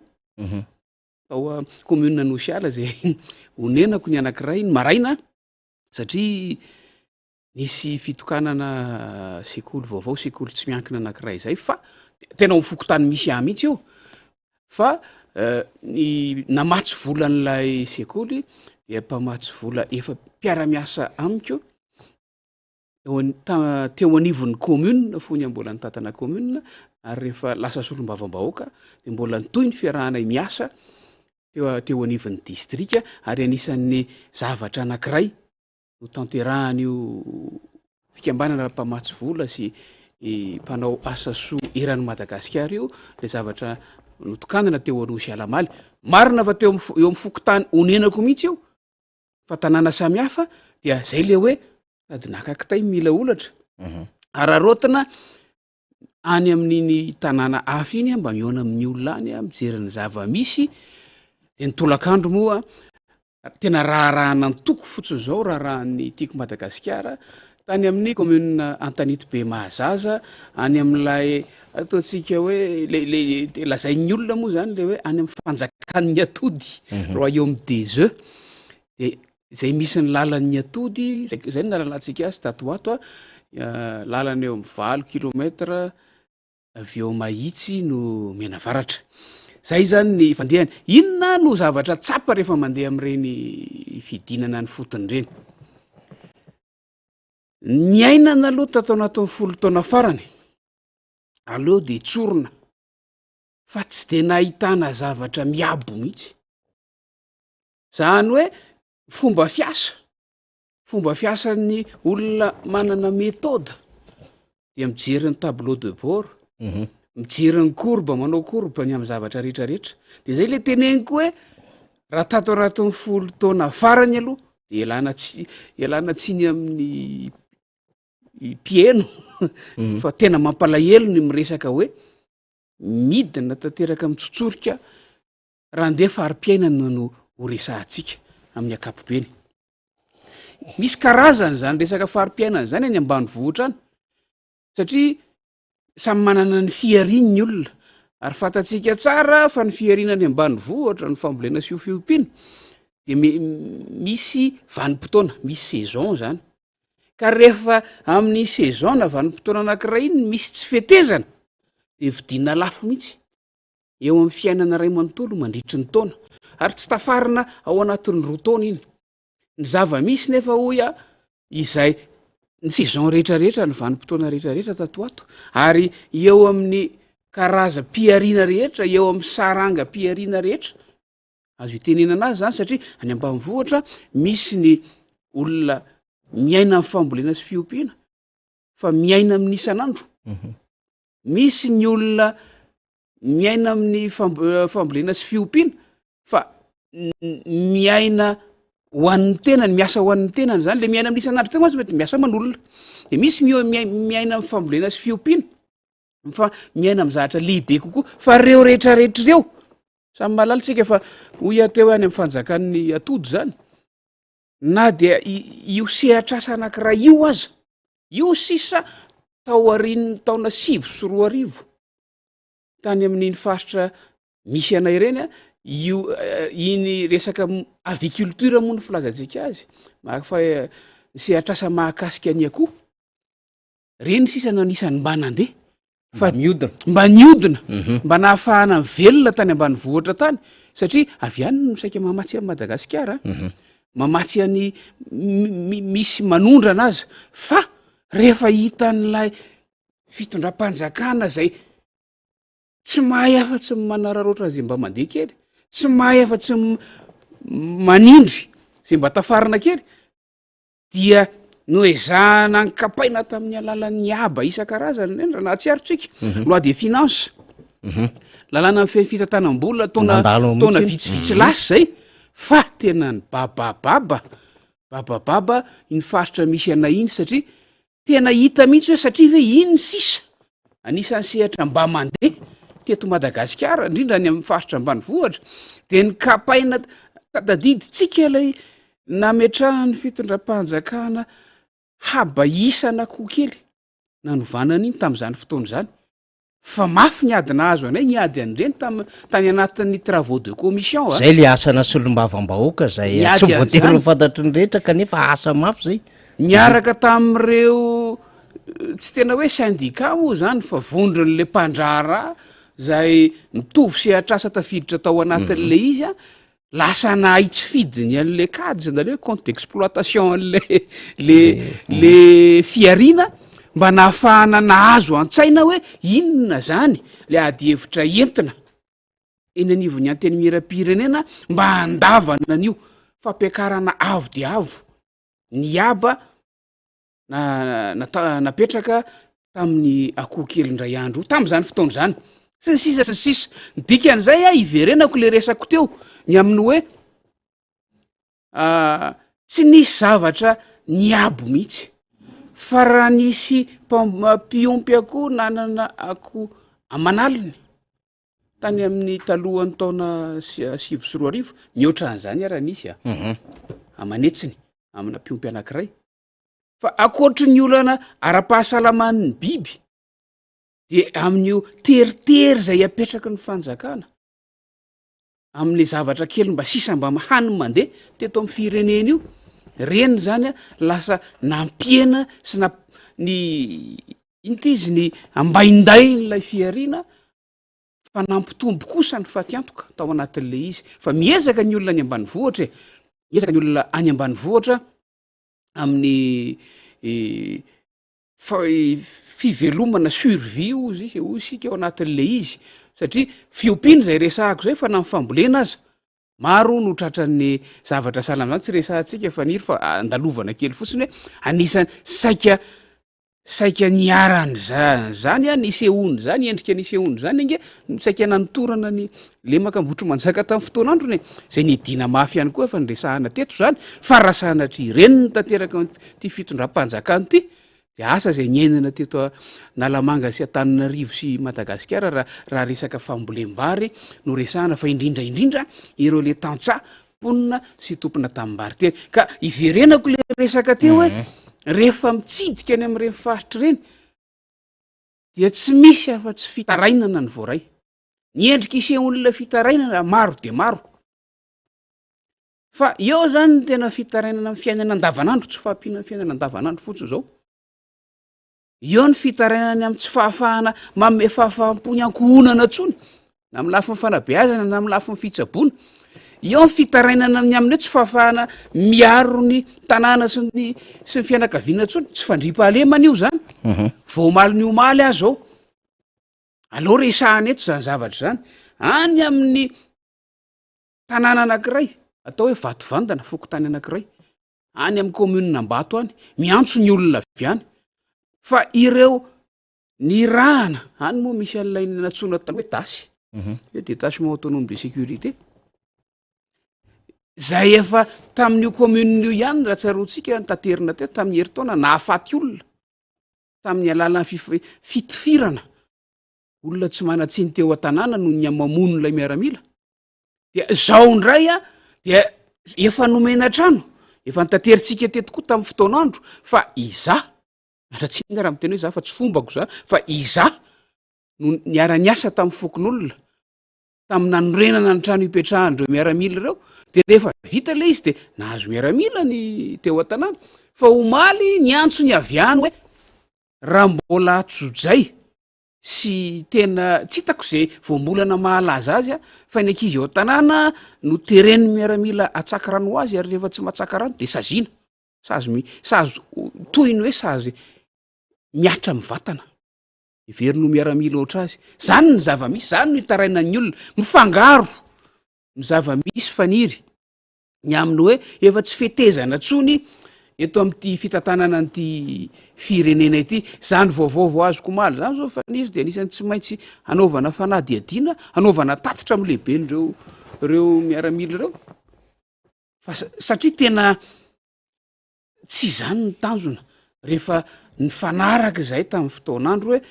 Tao a commune Anosiala zay onenako ny anankiray ny maraina satria nisy fitokanana sekoly vaovao, sekoly tsy miankina anankiray zay fa tena ao amin'ny fokontany misy ahy mihitsy io, fa ny namatsy vola an'ilay sekoly dia mpamatsy vola efa mpiara-miasa amiko eo an-, ta- teo anivon'ny commune fony aho mbola nitantana commune, ary rehefa lasa solombavambahoaka de mbola nitohy ny fiarahanay miasa teo a-, teo anivon'ny distrika, ary anisan'ny zavatra anankiray notanterahan'io fikambanana mpamatsy vola sy mpanao asa soa eran'i Madagasikara io le zavatra notokanana teo Anosy Alamaly. Marina fa teo amin'ny fo-, eo amin'ny fokontany onenako mihitsy io, fa tanàna samy hafa, dia zay le hoe sady naka kitay mila olatra. Araraotina any amin'iny tanàna hafa iny mba mihaona amin'ny olona any, mijery ny zava-misy, de ny tolakandro moa tena raharahan'antoko fotsiny zao, raharahan'ny Tiako Madagasikara, tany amin'ny commune Antanety be Mahazaza, any amin'ilay ataontsika hoe le, le, le lazain'ny olona moa zany le hoe any amin'ny fanjakan'ny atody, royaume des œufs, de zay misy ny lalan'ny atody, zay, zay no nahalalantsika azy tato ho ato a, lalana eo amin'ny 8 kilomètre avy eo Mahitsy no mianavaratra. Zay zany ny fandehany. Inona no zavatra tsapa rehefa mandeha amin'ireny fidinana ny fotony ireny? Niainana aloha tato anatin'ny 10 taona farany, aleo de tsorina fa tsy de nahitana zavatra miabo mihitsy. Zany hoe fomba fiasa, fomba fiasan'ny olona manana méthode dia mijery ny tableau de bord, mijery ny courbe, manao courbe ny amin'ny zavatra rehetrarehetra. De zay le teneniko hoe raha tato anatin'ny 10 taona farany aloha de ialana tsi-, ialana tsiny amin'ny mpieno fa tena mampalahelo ny miresaka hoe midina tanteraka mitsotsorika raha andeha fari-piainana no ho resahantsika amin'ny ankapobeny. Misy karazany zany resaka fari-piainana zany any ambanivohitra any, satria samy manana ny fihariany ny olona, ary fantatsika tsara fa ny fihariana any ambanivohitra, ny fambolena sy fiompiana de misy vanim-potoana, misy saison zany. Ka rehefa amin'ny saison na vanim-potoana anankiray iny misy tsy fetezana de vidiana lafo mihitsy. eo amin'ny fiainana iray manontolo mandritry ny taona, ary tsy tafarina ao anatin'ny 2 taona iny. Ny zava-misy nefa hoy aho, izay ny saison rehetrarehetra, ny vanim-potoana rehetrarehetra tato ho ato, ary eo amin'ny karazam-pihariana rehetra, eo amin'ny sarangam-pihariana rehetra, azo itenenana azy zany, satria any ambanivohitra misy ny olona miaina amin'ny fambolena sy fiompiana, fa miaina amin'ny isan'andro. Misy ny olona miaina amin'ny fambolena sy fiompiana fa miaina ho an'ny tenany, miasa ho an'ny tenany zany, le miaina amin'ny isan'andro teo mantsy mety miasa aman'olona. De misy miaina amin'ny fambolena sy fiompiana fa miaina amin'ny zavatra lehibe kokoa, fa reo rehetrarehetra ireo samy mahalala tsika fa hoy aho teo hoe any amin'ny fanjakan'ny atody zany, na dia io sehatr'asa anankiray io aza, io sisa. Tao aorian'ny taona 2009, tany amin'iny faritra misy anay ireny a, io iny resaka aviculture moa no filazantsika azy, fa ny sehatr'asa mahakasika ny akoho, reny sisa no anisan'ny mba nandeha
fa niodina,
mba niodina, mba nahafahana nivelona tany ambanivohitra tany, satria avy any no saika mamatsy an'i Madagasikara, mamatsy an'i misy manondrana aza, fa rehefa hitan'ilay fitondram-panjakana zay tsy mahay afa-tsy ny manararaotra zay mba mandeha kely, tsy mahay afa-tsy ny manindry zay mba tafarina kely, dia noezahana nikapaina tamin'ny alalan'ny haba isan-karazany ireny raha nahatsiaro tsika. Loi des finances, lalàna mifehy fitantanam-bola taona
Nandalo
taona
mihitsy iny.
vitsivitsy lasa zay, fa tena nibabababa, babababa iny faritra misy anay iny satria tena hita mihitsy hoe satria ve iny sisa anisan'ny sehatra mba mandeha teto Madagasikara, indrindra any amin'ny faritra ambanivohitra, dia nikapaina tadidintsika ilay nametrahan'ny fitondram-panjakana haba isan'akoho kely nanovana an'iny tamin'izany fotoana izany. Fa mafy ny ady nahazo anay, niady an'ireny tam- tany anatin'ny travaux de commission a.
Zay le asana solombavambahoaka zay
Niady
tsy voatery
an'izany.
ho fantatry ny rehetra kanefa asa mafy zay.
Niaraka tamin'ireo eh, tsy tena hoe syndicat moa zany fa vondron'le mpandraharaha zay mitovy sehatr'asa tafiditra tao anatin'le izy a, Lasa nahay tsy fidiny an'le kajy na le hoe compte d'exploitation an'le le le fihariana mba nahafahana nahazo an-tsaina hoe inona zany le ady hevitra entina eny anivon'ny antenimieram-pirenena mba handavana an'io fampiakarana avo dia avo ny haba na nata- napetraka tamin'ny akoho kely indray andro io tamin'izany fotoana izany sy ny sisa sy ny sisa. Ny dikan'izay a, iverenako le resako teo ny amin'ny hoe tsy nisy zavatra niabo mihitsy fa raha nisy mpam- mpiompy akoho nanana akoho aman'aliny tany amin'ny talohan'ny taona 2009, mihoatra an'izany ara nisy a, aman'hetsiny amina mpiompy anankiray. Fa ankoatry ny olana ara-pahasalaman'ny biby de amin'io teritery izay apetraky ny fanjakana amin'le zavatra kely mba sisa mba hany mandeha teto amin'ny firenena io, reny zany a lasa nampihena sy na- ny ino ty izy ny ambaindain'ilay fihariana fa nampitombo kosa ny fatiantoka tao anatin'le izy. Fa miezaka ny olona any ambanivohitra e, miezaka ny olona any ambanivohitra amin'ny fivelomana survie hozy izy, hoy isika ao anatin'le izy satria fiompiana izay resahako izay fa na ny fambolena aza maro no tratran'ny zavatra sahala amin'izany, tsy resahantsika Faniry fa andalovana kely fotsiny hoe anisan'ny saika Saika niharan'izany an, nisehoan'izany, endrika nisehoan'izany ange, saika nanotorana ny lemaka Ambohitrimanjaka tamin'ny fotoan'androny e, izay niadiana mafy ihany koa efa niresahana teto izany, fa raha sanatria ireny no tanteraka ity fitondram-panjakana ity, dia asa izay niainana teto Analamanga sy Antananarivo sy Madagasikara raha raha resaka fambolem-bary no resahana, fa indrindra indrindra ireo le tantsaha mponina sy tompona tanimbary teny. Ka iverenako le resaka teo hoe mhm. rehefa mitsidika any amin'ireny faritra ireny dia tsy misy afa-tsy fitarainana ny voaray. Ny endrika isehoan'ilay fitarainana maro dia maro. Fa eo zany ny tena fitarainana amin'ny fiainana andavanandro, tsy fahampiana ny fiainana andavanandro fotsiny izao. Eo ny fitarainany amin'ny tsy fahafahana manome fahafaham-po ny ankohonana intsony, na amin'ny lafiny fanabeazana na amin'ny lafiny fitsaboana. Eo ny fitarainana amin'ny amin'ny hoe tsy fahafahana miaro ny tanàna sy ny sy ny fianakaviana intsony, tsy fandriampahalemana io zany. Mhm. Vao omaly ny omaly aho zao, aleo resahana eto zany zavatra zany. Any amin'ny tanàna anankiray atao hoe Vatovandana, fokontany anankiray, any amin'ny commune Ambato any, miantso ny olona avy any, fa ireo nirahana any moa misy an'ilay nantsoina taloha hoe dasy, mhm. hoe détachement autonome de sécurité, zay efa tamin'io commune io ihany raha tsaroantsika nitaterina teo tamin'ny herintaona nahafaty olona tamin'ny alalan'ny fitifirana olona tsy manan-tsiny teo an-tanàna noho ny hamamono ilay miaramila Dia zao indray a, dia efa nomena trano, efa notaterintsika teto koa tamin'ny fotoan'andro fa izaho Miala tsiny raha miteny hoe za fa tsy fombako za fa izaho no niara-niasa tamin'ny fokonolona tamin'ny nanorenana ny trano ipetrahan'ireo miaramila ireo, de rehefa vita ilay izy de nahazo miaramila ny teo an-tanàna, fa omaly niantso ny avy any hoe raha mbola atsojay sy tena tsy hitako ze voambolana mahalaza azy a, fa ny ankizy eo an-tanàna no teren'ny miaramila atsaka rano ho azy ary rehefa tsy matsaka rano de saziana, sazy mi- sazy toy ny hoe sazy mihatra amin'ny vatana. Heveriny ho miaramila ohatr' azy. Zany ny zava-misy, zany no itarainan'ny olona. Mifangaro ny zava-misy faniry ny amin'ny hoe efa tsy fetezana tsony eto amin'ity fitantanana an'ity firenena ity. Zany vaovao vao azoko omaly zany zao faniry dia anisan'ny tsy maintsy hanaovana fanadihadiana, hanaovana tatitra amin'ny lehiben'ireo ireo miaramila ireo. Fa satria tena Tsy izany ny tanjona rehefa nifanaraka izahay tamin'ny fotoan'andro hoe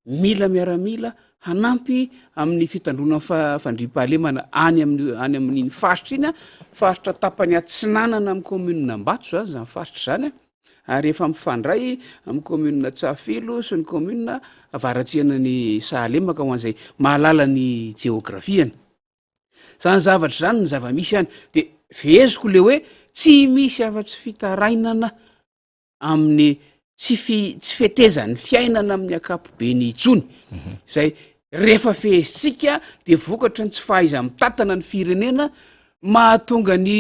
mila miaramila hanampy amin'ny fitandroana ny fandriampahalemana any amin'ny any amin'iny faritra iny a, faritra tapany atsinanana amin'ny commune Ambato zany zany faritra zany a, ary efa mifandray amin'ny commune Antsahafilo sy ny commune Avaratsianan'i Sahalemaka ho an'izay mahalala ny jeografiany. Zany zavatra zany ny zava-misy any. De feheziko le hoe tsy misy afa-tsy fitarainana amin'ny tsy fi- tsy fetezan'ny fiainana amin'ny ankapobeny intsony. Zay rehefa fehezintsika de vokatry ny tsy fahaiza-mitantana ny firenena mahatonga ny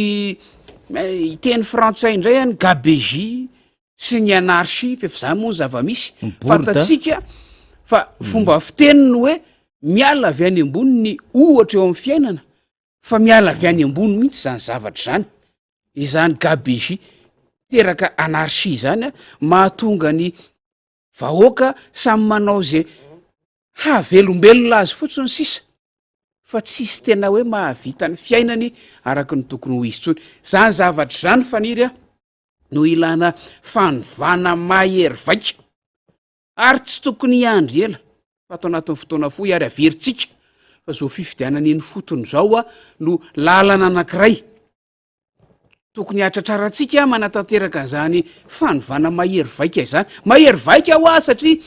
hiteny frantsay indray any gabegie sy ny anarchie fa efa zany moa ny zava-misy.
Ny bourde.
Fantatsika fa fomba fiteny ny hoe miala avy any ambony ny ohatra eo amin'ny fiainana fa miala avy any ambony mihitsy zany zavatra zany. Izany gabegie teraka anarchie zany a, mahatonga ny vahoaka samy manao ze hahavelombelona azy fotsiny sisa fa tsisy tena hoe mahavita ny fiainany araka ny tokony ho izy intsony. Zany zavatra zany Faniry a no ilana fanovana mahery vaika ary tsy tokony hiandry ela fa ato anatin'ny fotoana fohy ary averintsika fa zao fifidianana eny fotony zao a no lalana anankiray tokony hatratrarantsika manatanteraka an'izany fanovana mahery vaika izany. Mahery vaika ho ahy satria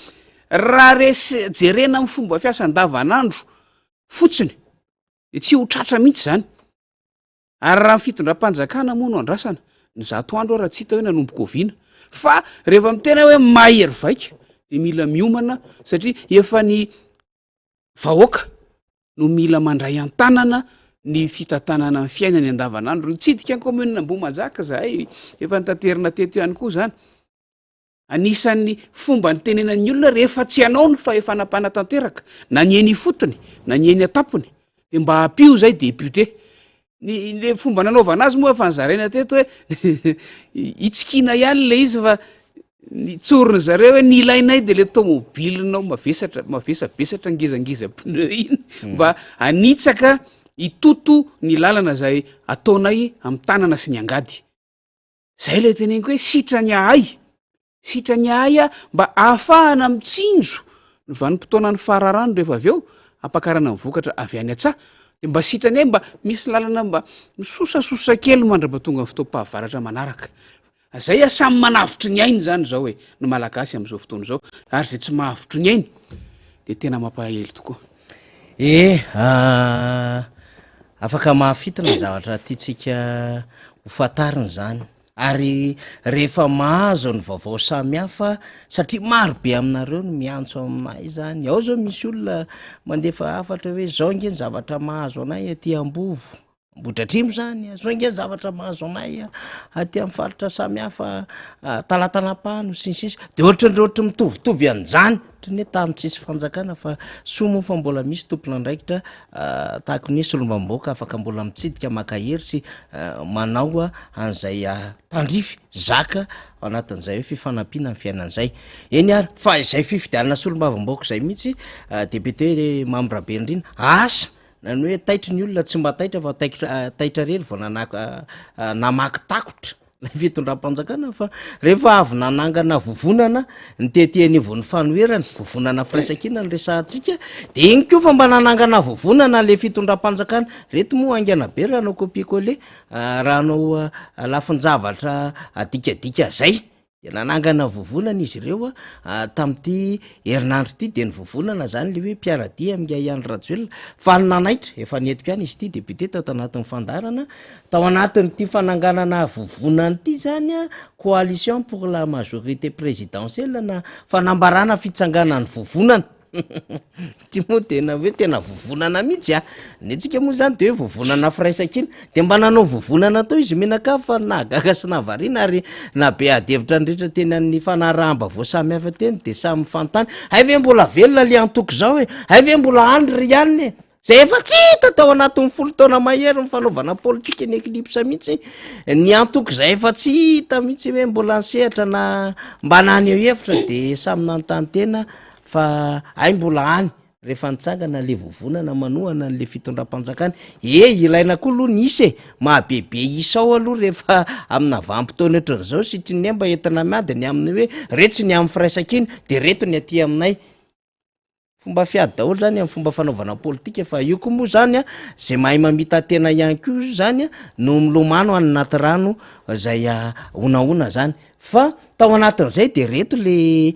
raha resy jerena amin'ny fomba fiasa andavanandro fotsiny de tsy ho tratra mihitsy zany. Ary raha ny fitondram-panjakana moa no andrasana, ny 100 andro ara tsy hita hoe nanomboka oviana. Fa rehefa miteny hoe mahery vaika de mila miomana satria efa ny vahoaka no mila mandray an-tanana ny fitantanana ny fiainany andavanandro. Nitsidika ny commune Ambohimanjaka zahay, efa nitaterina teto ihany koa zany. Anisan'ny fomba nitenenan'ny olona rehefa tsy hanao ny fahefana mpanatanteraka na ny eny ifotony na ny eny an-tampony de mba ampio zay député. Ny le fomba nanaovana azy moa efa nozaraina teto hoe itsikiana ihany le izy fa ny tsoriny zareo hoe ny ilainay de le tomobilinao mavesatra mavesabesatra ngezangeza pneu iny mba hanitsaka hitoto ny lalana zay ataonay amin'ny tanana sy ny angady. Zay ilay teneniko hoe sitrany ahay, sitrany ahay a, mba ahafahana mitsinjo ny vanim-potoanan'ny fararano rehefa avy eo, hampakarana ny vokatra avy any an-tsaha, de mba sitrany ahay mba misy lalana mba misosasosa kely mandra-pahatonga ny fotoam-pahavaratra manaraka. Zay a, samy manavotry ny ainy zany zao e, ny Malagasy am'izao fotoana izao, ary zay tsy mahavotry ny ainy de tena mampahelo tokoa.
E, afaka mahafintina ny zavatra tiantsika ho fantarina izany ary rehefa mahazo ny vaovao samihafa satria maro be aminareo no miantso aminay zany, ao zao misy olona mandefa hafatra hoe zao nge ny zavatra mahazo anay aty Ambovo, Ambohidratrimo zany, zao nge ny zavatra mahazo anay aty amin'ny faritra samihafa Talatanapano sy ny sisa, de ohatran'ireo ohatry mitovitovy an'izany, ohatry ny hoe tany tsisy fanjakana fa soa moa fa mbola misy tompon'andraikitra tahaka ny hoe solombavambahoaka afaka mbola mitsidika maka hery sy manao an'izay tandrify zaka ao anatin'izay hoe fifanampiana ny fiainana izay. Eny ary fa izay fifidianana solombavambahoaka izay mihitsy député Mamy Rabenirina, asa Na ny hoe taitry ny olona tsy mba taitra fa taikitra taitra rery vao nanaka namaky takotra ilay fitondram-panjakana fa rehefa avy nanangana vovonana ny tety anivon'ny fanoherana, vovonana firaisankina no resahantsika, de iny koa fa mba nanangana vovonana le fitondram-panjakana, reto moa haingana be raha hanao copier coller raha hanao lafin-javatra adikadika zay. Dia nanangana vovonana izy ireo tamin'ity herinandro ity, dia ny vovonana izany ilay hoe mpiara-dia amin'i Andry Rajoelina, fa ny nanaitra, efa nentiko ihany izy ity député tao tanatin'ny fandaharana, tao anatin'ity fananganana vovonana ity izany an, coalition pour la majorité présidentielle na fanambarana fitsanganan'ny vovonana. Ty moa tena hoe tena vovonana mihitsy a! Ny antsika moa zany de hoe vovonana firaisankina, de mba nanao vovonana teo izy mianakavy fa nahagaga sy nahavariana ary nahabe ady hevitra ny rehetra teny amin'ny fanaraham-baovao samihafa teny de samy mifanontany, hay ve mbola velona le antoko zao e? Hay ve mbola any ry anona e? Zay efa tsy hita tao anatin'ny folo taona mahery ny fanaovana politika ny eclipse mihitsy, ny antoko zay efa tsy hita mihitsy hoe mbola nisehatra na mba naneho hevitra de samy nanontany tena fa hay mbola any rehefa nitsangana le vovonana manohana an'le fitondram-panjakana. E, ilaina koa aloha ny isa e, mahabebe isa ao aloha rehefa amina vanim-potoana ohatran'izao sitrin'ny mba entina miady ny amin'ny hoe retsy ny amin'ny firaisankina de reto ny aty aminay. Fomba fiady daholo zany amin'ny fomba fanaovana politika fa io koa moa zany a, zay mahay mamita-tena ihany koa zany a no milomano any anaty rano zay honahona zany fa tao anatin'izay de reto le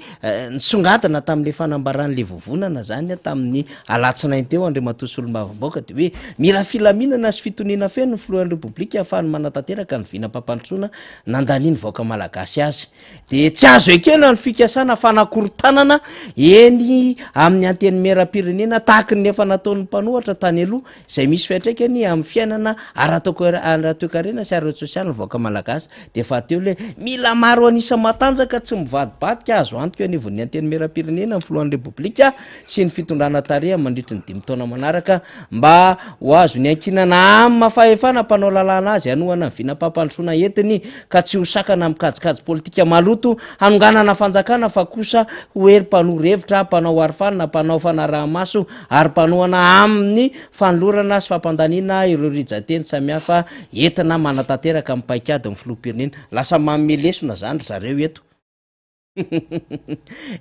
nisongadina tamin'le fanambaran'le vovonana zany a tamin'ny alatsinainy teo Andriamatoa Solombavambahoaka de hoe mila filaminana sy fitoniana feno ny filohan'ny Repoblika ahafahany manatanteraka ny vinam-pampandrosoana nandanian'ny vahoaka malagasy azy. Dia tsy azo ekena ny fikasana fanakorontanana eny amin'ny antenimierampirenena tahaky ny efa nataon'ny mpanohatra tany aloha izay misy fiantraikany amin'ny fiainana ara-toekarena sy ara-tsosialy ny vahoaka malagasy. Dia fahatelo hoe mila maro an'isa matanjaka tsy mivadibadika azo antoka eo anivon'ny antenimierampirenena ny filohan'ny Repoblika sy ny fitondrana tarehiny mandritry ny dimy taona manaraka mba ho azo niankinana amin'ny maha fahefana mpanao lalàna azy hanohana ny vinam-pampandrosoana entiny ka tsy ho sakana amin'ny kajikajy politika maloto hanonganana fanjakana fa kosa ho hery mpanoro hevitra, mpanao arofanina, mpanao fanaraha-maso ary mpanohana amin'ny fanolorana sy fampandaniana ireo rijan-teny samihafa entina manatanteraka ny paikadin'ny filoham-pirenena. Lasa manome lesona izany ry zareo eto.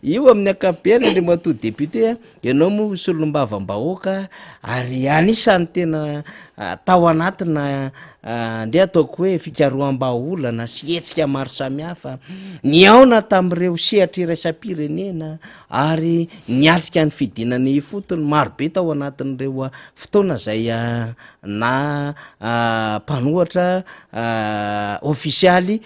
Io amin'ny ankapobeny Andriamatoa député a, ianao moa solombavambahoaka ary anisan'ny tena tao anatina ndeha ataoko hoe fikaroham-bahaolana sy hetsika maro samihafa, nihaona tamin'ireo sehatra iraisam-pirenena ary niatrika ny fidinana ifotony marobe tao anatin'ireo fotoana izay na mpanohatra ofisialy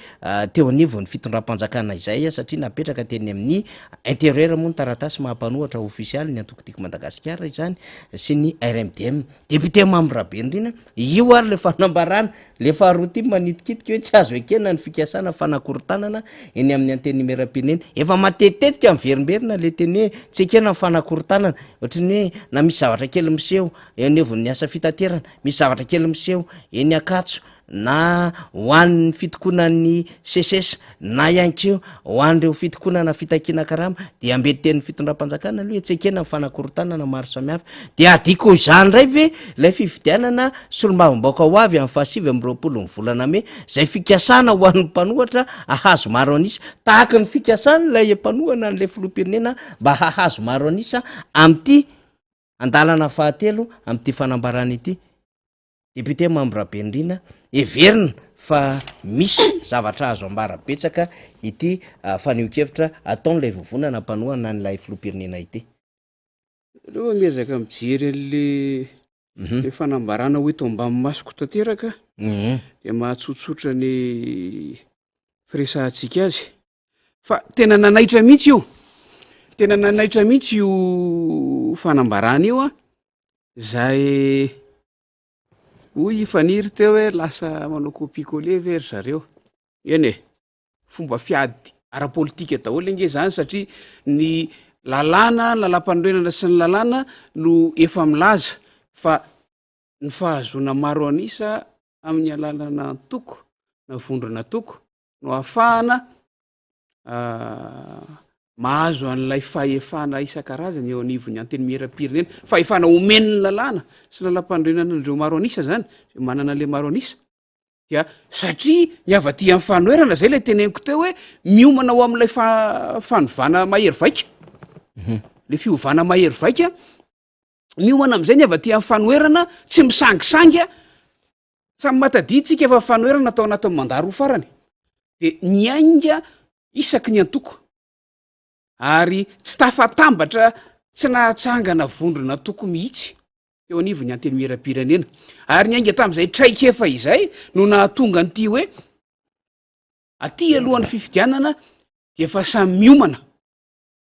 teo anivon'ny fitondram-panjakana izay satria napetraka teny amin'ny intérieur moa ny taratasy maha mpanohatra ofisialy ny antoko Tiako Madagasikara izany sy ny RMDM. Député Mamy Rabenirina, io ary le fanambarana, le faharoa ity manitikitika hoe tsy azo ekena ny fikasana fanakorontanana eny amin'ny antenimierampirenena. Efa matetitetika miverimberina le teny hoe tsy ekena ny fanakorontanana, ohatran'ny hoe na misy zavatra kely miseho eo anivon'ny asa fitaterana, misy zavatra kely miseho eny Ankatso na ho an'ny fitokonan'ny SECES na ihany koa ho an'ireo fitokonana fitakiana karama dia ambentin'ny fitondram-panjakana aloha tsy ekena ny fanakorontanana maro samihafa. Dia adiko izany indray ve ilay fifidianana solombavambahoaka ho avy amin'ny fahasivy amby roapolo ny volana mey izay fikasana ho an'ny mpanohatra hahazo maro an'isa tahaka ny fikasan'ilay mpanohana an'ilay filoham-pirenena mba hahazo maro an'isa amin'ity andalana fahatelo amin'ity fanambarana ity. Député Mamy Rabenirina, heverina fa misy zavatra azo ambara betsaka ity fanehoan-kevitra ataon'ilay vovonana mpanohana an'ilay filoham-pirenena ity.
Aleo miezaka mijery an'le le fanambarana ho eto ambany masoko tanteraka de mahatsotsotra ny firesahantsika azy. Fa tena nanaitra mihitsy io, tena nanaitra mihitsy io fanambarana io an, zay hoy i Faniry teo hoe lasa manao copie coller ve ry zareo? Eny e, fomba fiady ara-politika daholo ange zany satria ny lalàna, ny lalàmpanorenana sy ny lalàna no efa milaza fa ny fahazoana maro an'isa amin'ny alalana antoko na vondron'antoko no ahafahana mahazo an'ilay fahefana isan-karazany eo anivon'ny antenimieram-pirenena, fahefana omen'ny lalàna sy lalàmpanorenana an'ireo maro an'isa zany, zay manana an'le maro an'isa. Dia satria ny avy aty amin'ny fanoherana zay lay teneniko teo hoe miomana ho amin'ilay fanovana mahery vaika, le fiovana mahery vaika, miomana amin'izay ny avy aty amin'ny fanoherana, tsy misangisangy Samy mahatadidy tsika fa fanoherana tao anatin'ny mandat roa farany de niainga. Isaky ny antoko ary tsy tafatambatra tsy nahatsangana vondron'antoko mihitsy teo anivon'ny Antenimierampirenena. Ary niainga tamin'izay traikefa izay no nahatonga an'ity hoe aty alohan'ny fifidianana dia efa samy miomana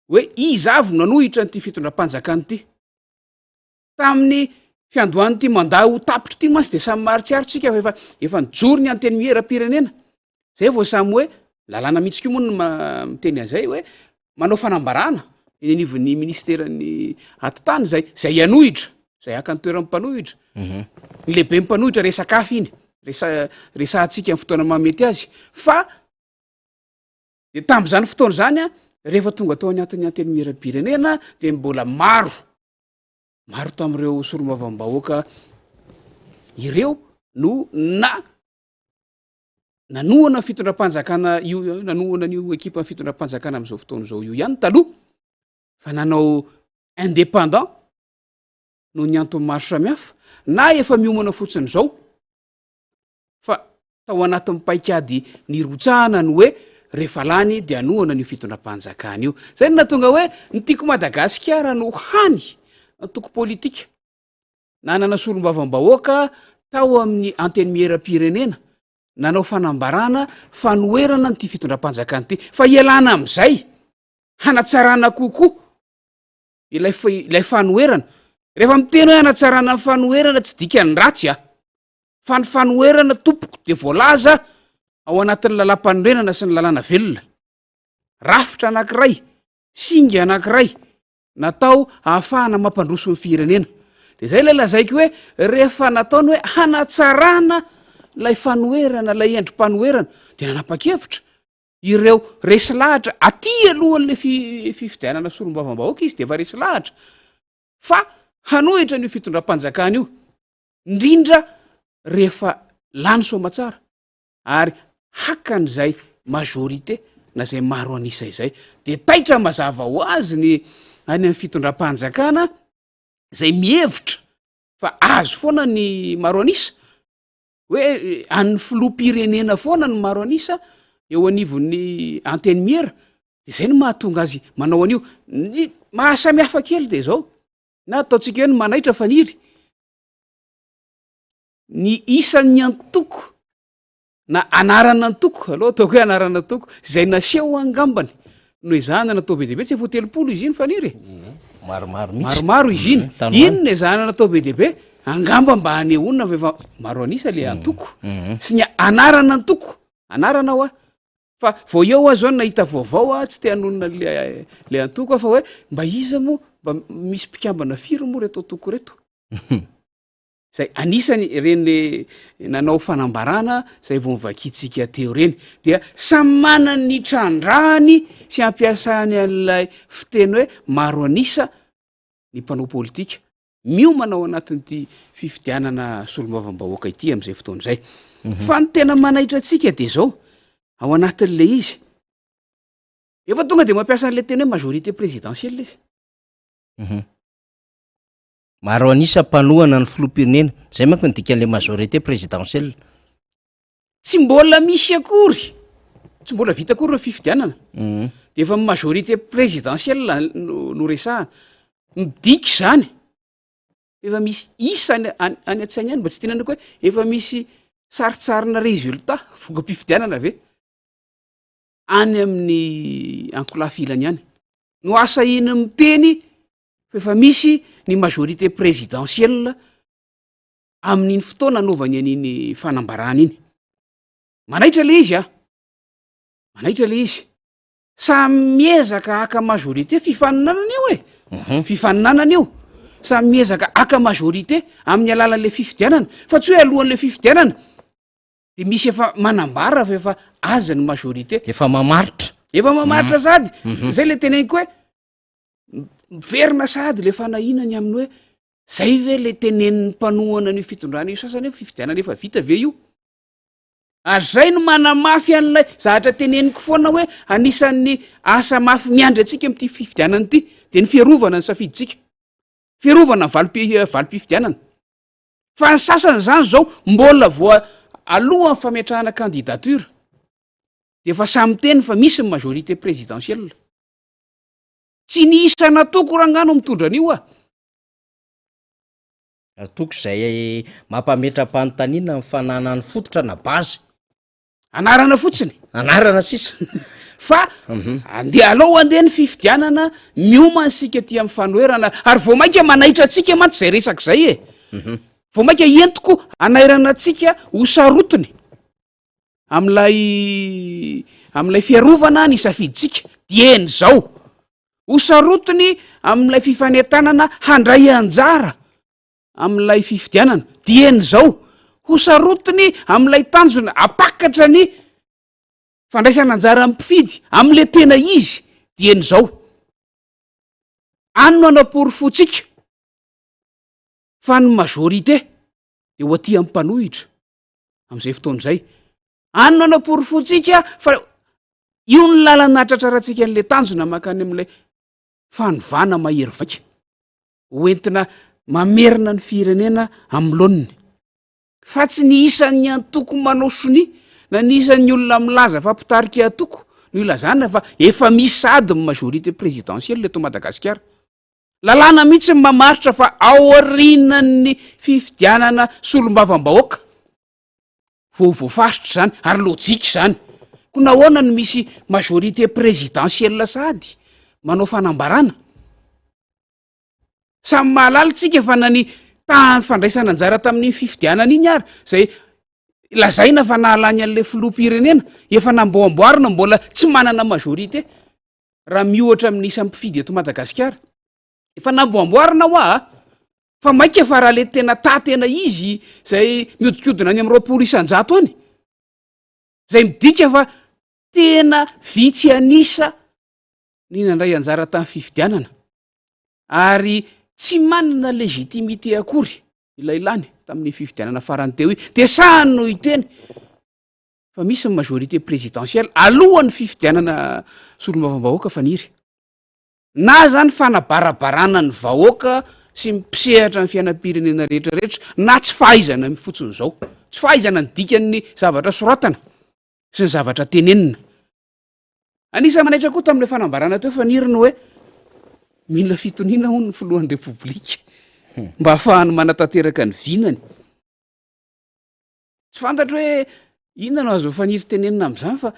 hoe iza avy no hanohitra an'ity fitondram-panjakana ity. Tamin'ny fiandohan'ity mandat ho tapitra ity mantsy dia samy mahatsiaro tsika fa efa efa nijoro ny antenimieram-pirenena. Zay vao samy hoe lalàna mihitsy koa moa no miteny an'izay hoe manao fanambarana eny anivon'ny ministeran'ny atitany zay zay hanohitra, zay haka ny toeran'ny mpanohitra. Ny lehiben'ny mpanohitra resaka hafa iny, resa- resahantsika amin'ny fotoana mahamety azy fa de tamin'izany fotoana izany a, rehefa tonga tao anatin'ny antenimieram-pirenena de mbola maro Maro tamin'ireo solombavambahoaka ireo no na nanohana fitondram-panjakana io, nanohana an'io ekipan'ny fitondram-panjakana amin'izao fotoana izao io ihany taloha, fa nanao indépendant noho ny antony maro samihafa, na efa miomana fotsiny izao. Fa tao anatin'ny paikady nirotsahana ny hoe rehefa lany dia hanohana an'io fitondram-panjakana io. Zay no nahatonga hoe ny Tiako Madagasikara no hany antoko politika nanana solombavambahoaka tao amin'ny antenimieram-pirenena nanao fanambarana fanoherana an'ity fitondram-panjakana ity. Fa hialana amin'izay, hanatsarana kokoa ilay ilay fanoherana. Rehefa miteny hoe hanatsarana ny fanoherana tsy dikan'ny ratsy a. Fa ny fanoherana tompoko dia voalaza ao anatin'ny lalàmpanorenana sy ny lalàna velona. Rafitra anankiray, singa anankiray natao ahafahana mampandroso ny firenena. Dia izay ilay lazaiko hoe rehefa natao ny hoe hanatsarana ilay fanoherana, ilay endri-panoherana, dia nanapa-kevitra ireo resy lahatra aty alohan'ilay fifidianana solombavambahoaka izy dia efa resy lahatra fa hanohitra an'io fitondram-panjakana io. indrindra rehefa lany soamatsara ary haka an'izay majorité na zay maro an'isa izay, de taitra mazava ho azy ny any amin'ny fitondram-panjakana zay mihevitra fa azo foana ny maro an'isa, hoe an'ny filoham-pirenena foana ny maro an'isa eo anivon'ny antenimiera, de zay no mahatonga azy manao an'io, ny mahasamihafa kely de zao, na ataontsika hoe ny manaitra faniry, ny isan'ny antoko na anarana antoko, aleo ataoko hoe anarana antoko, izay naseho angambany no ezahana natao be dia be, tsy efa ho 30 izy iny faniry e.
Maromaro mihitsy.
Maromaro izy iny.
Tany ho any.
Iny no ezahana natao be dia be, angamba mba hanehoana fa efa maro an'isa le antoko sy ny anarana antoko, anarana hoa, Fa vao eo aho zao no nahita vaovao aho, tsy te hanonona le le antoko aho fa hoe mba iza moa, mba misy mpikambana firy moa reto antoko reto? Zay anisany ireny le nanao fanambarana zay vao novakintsika teo ireny, dia samy manana ny trandrahany sy ampiasany an'ilay fiteny hoe maro an'isa ny mpanao politika. Miomana ao anatin'ity fifidianana solombavambahoaka ity amin'izay fotoana izay. Fa ny tena manaitra antsika dia izao, ao anatin'ilay izy, efa tonga dia mampiasa an'ilay teny hoe majorité présidentielle izy.
Maro an'isa mpanohana ny filoham-pirenena, izay manko ny dikan'ilay majorité présidentielle.
Tsy mbola misy akory, tsy mbola vita akory ny fifidianana, de efa majorité présidentielle no no resahana. Midika izany, efa misy isa any any any an-tsaina any, mba tsy tenenako hoe efa misy sarintsarina résultat voka-pifidianana ve any amin'ny ankolafy ilany any no asahiany miteny fa efa misy ny majorité présidentielle amin'iny fotoana anaovany an'iny fanambarana iny. Manaitra le izy a! Manaitra le izy. Samy miezaka haka majorité, fifaninanana io e! Mhm. Fifaninanana io. Samy miezaka haka majorité amin'ny alalan'le fifidianana, fa tsy hoe alohan'le fifidianana de misy efa manambara fa efa azy ny majorité.
Efa mamaritra.
Efa mamaritra sady. Mhm. Zay le teneniko hoe miverina sady le fanahiana ny amin'ny hoe Zay ve le tenenin'ny mpanohana an'io fitondrana io sasany hoe fifidianana efa vita ve io? Ary zay no manamafy an'ilay zavatra teneniko foana hoe anisan'ny asa mafy miandry antsika amin'ity fifidianana ity de ny fiarovana ny safidintsika, fiarovana ny valim-pi- valim-pifidianana. Fa ny sasany zany zao mbola voa alohan'ny fametrahana candidature. de efa samy miteny fa misy ny majorité présidentielle. Tsy ny isan'antoko rangaha no mitondra an'io ah.
Antoko izay mampametra-panontaniana ny fananany fototra na base.
Anarana fotsiny.
Anarana sisa.
Fa andeha alao andeha ny fifidianana, miomana isika aty amin'ny fanoherana ary vao mainka manaitra antsika mantsy izay resaka izay e. Vao mainka entiko hanairana antsika ho sarotiny amin'ilay amin'ilay fiarovana ny safidintsika dieny izao. Ho sarotiny amin'ilay fifanentanana handray anjara amin'ilay fifidianana dieny izao. Ho sarotiny amin'ilay tanjona hampakatra ny fandraisana anjara amin'ny mpifidy amin'ilay tena izy dieny izao. Any no hanaporofoantsika fa ny majorité dia ho aty amin'ny mpanohitra amin'izay fotoana izay. Any no hanaporofoantsika fa io ny lalana hatratrarantsika an'ilay tanjona mankany amin'ilay fanovana mahery vaika hoentina mamerina ny firenena amin'ny laoniny. Fa tsy ny isan'ny antoko manao sonia na ny isan'ny olona milaza fa mpitarika antoko no ilazana fa efa misy sahady ny majorité présidentielle eto Madagasikara. Lalàna mihitsy ny mamaritra fa aorianan'ny fifidianana solombavambahoaka vao voafaritra izany ary lojika izany. Koa nahoana no misy majorité présidentielle sahady manao fanambarana? Samy mahalala tsika fa na ny tahan'ny fandraisana anjara tamin'iny fifidianana iny ary zay lazaina fa nahalany an'ilay filoham-pirenena efa namboamboarina mbola tsy manana majorité raha miohatra amin'ny isan'ny mpifidy eto Madagasikara. Efa namboamboarina hoa a! Fa mainka fa raha le tena taha tena izy zay miodikodina any amin'ny 20% any, zay midika fa tena vitsy an'isa ny nandray anjara tamin'ny fifidianana ary tsy manana légitimité akory ilay lany tamin'ny fifidianana farany teo iny, de sahany no hiteny fa misy ny majorité présidentielle alohan'ny fifidianana solombavambahoaka Faniry. Na zany fanabarabarana ny vahoaka sy ny mpisehatra ny fiainam-pirenena rehetra rehetra na tsy fahaizana ny fotsiny zao, tsy fahaizana ny dikan'ny zavatra soratana sy ny zavatra tenenina. Anisan'ny manaitra koa tamin'ilay fanambarana teo Faniry ny hoe mila fitoniana hono ny filohan'ny Repoblika mba hahafahany manatanteraka ny vinany. Tsy fantatro hoe inona no azo Faniry tenenina amin'izany fa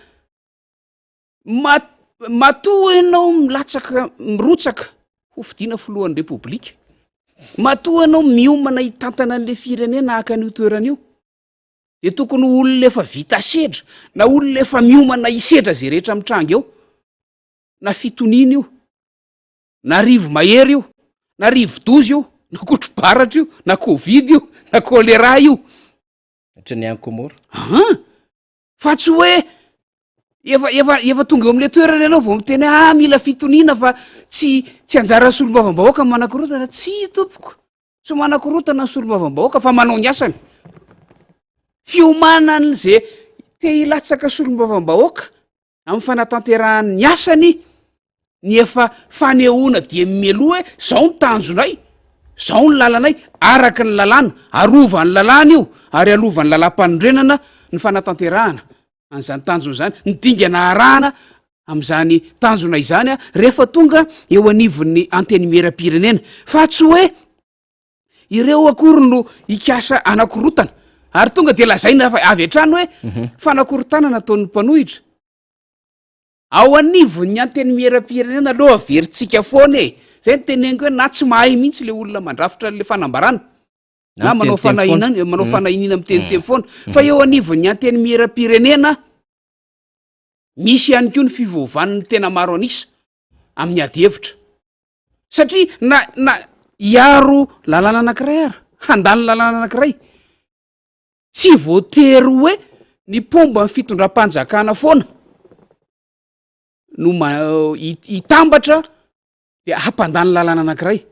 matoa ianao milatsaka, mirotsaka ho fidiana filohan'ny Repoblika, matoa ianao miomana hitantana an'ilay firenena haka an'io toerana io, de tokony ho olona efa vita sedra na olona efa miomana hisedra zay rehetra mitranga eo, na fitoniana io, na rivo-mahery io, na rivo-doza io, na kotro-baratra io, na covid io, na choléra io.
Ohatry ny any Comores.
Ahan! Fa tsy hoe efa, efa, efa tonga eo amin'ilay toerana ianao vao miteny hoe ah, mila fitoniana fa tsy, tsy anjaran'ny solombavambahoaka ny manakorontana. Tsia tompoko, tsy manakorontana ny solombavambahoaka fa manao ny asany. Fiomanan'izay te hilatsaka solombavambahoaka amin'ny fanatanterahany ny asany ny efa fanehoana dieny mialoha hoe zao ny tanjonay, zao ny lalanay, araka ny lalàna, arovan'ny lalàna io ary alovan'ny lalàmpanorenana ny fanatanterahana an'izany tanjona izany, ny dingana arahana amin'izany tanjona izany rehefa tonga eo anivon'ny antenimieram-pirenena, fa tsy hoe ireo akory no hikasa hanakorotana ary tonga de lazaina fa avy hatrany hoe fanakorontanana ataon'ny mpanohitra. Ao anivon'ny antenimieram-pirenena aloha averintsika foana e! Zay no teneniko hoe na tsy mahay mihitsy le olona mandrafitra an'le fanambarana na manao fanahinana, manao fanahiniana miteniteny foana fa eo anivon'ny antenimieram-pirenena misy ihany koa ny fivoavan'ny tena maro an'isa amin'ny ady hevitra satria na na hiaro lalàna anankiray ara handany lalàna anankiray tsy voatery hoe ny mpomba ny fitondram-panjakana foana no ma- hitambatra de hampandany lalàna anankiray.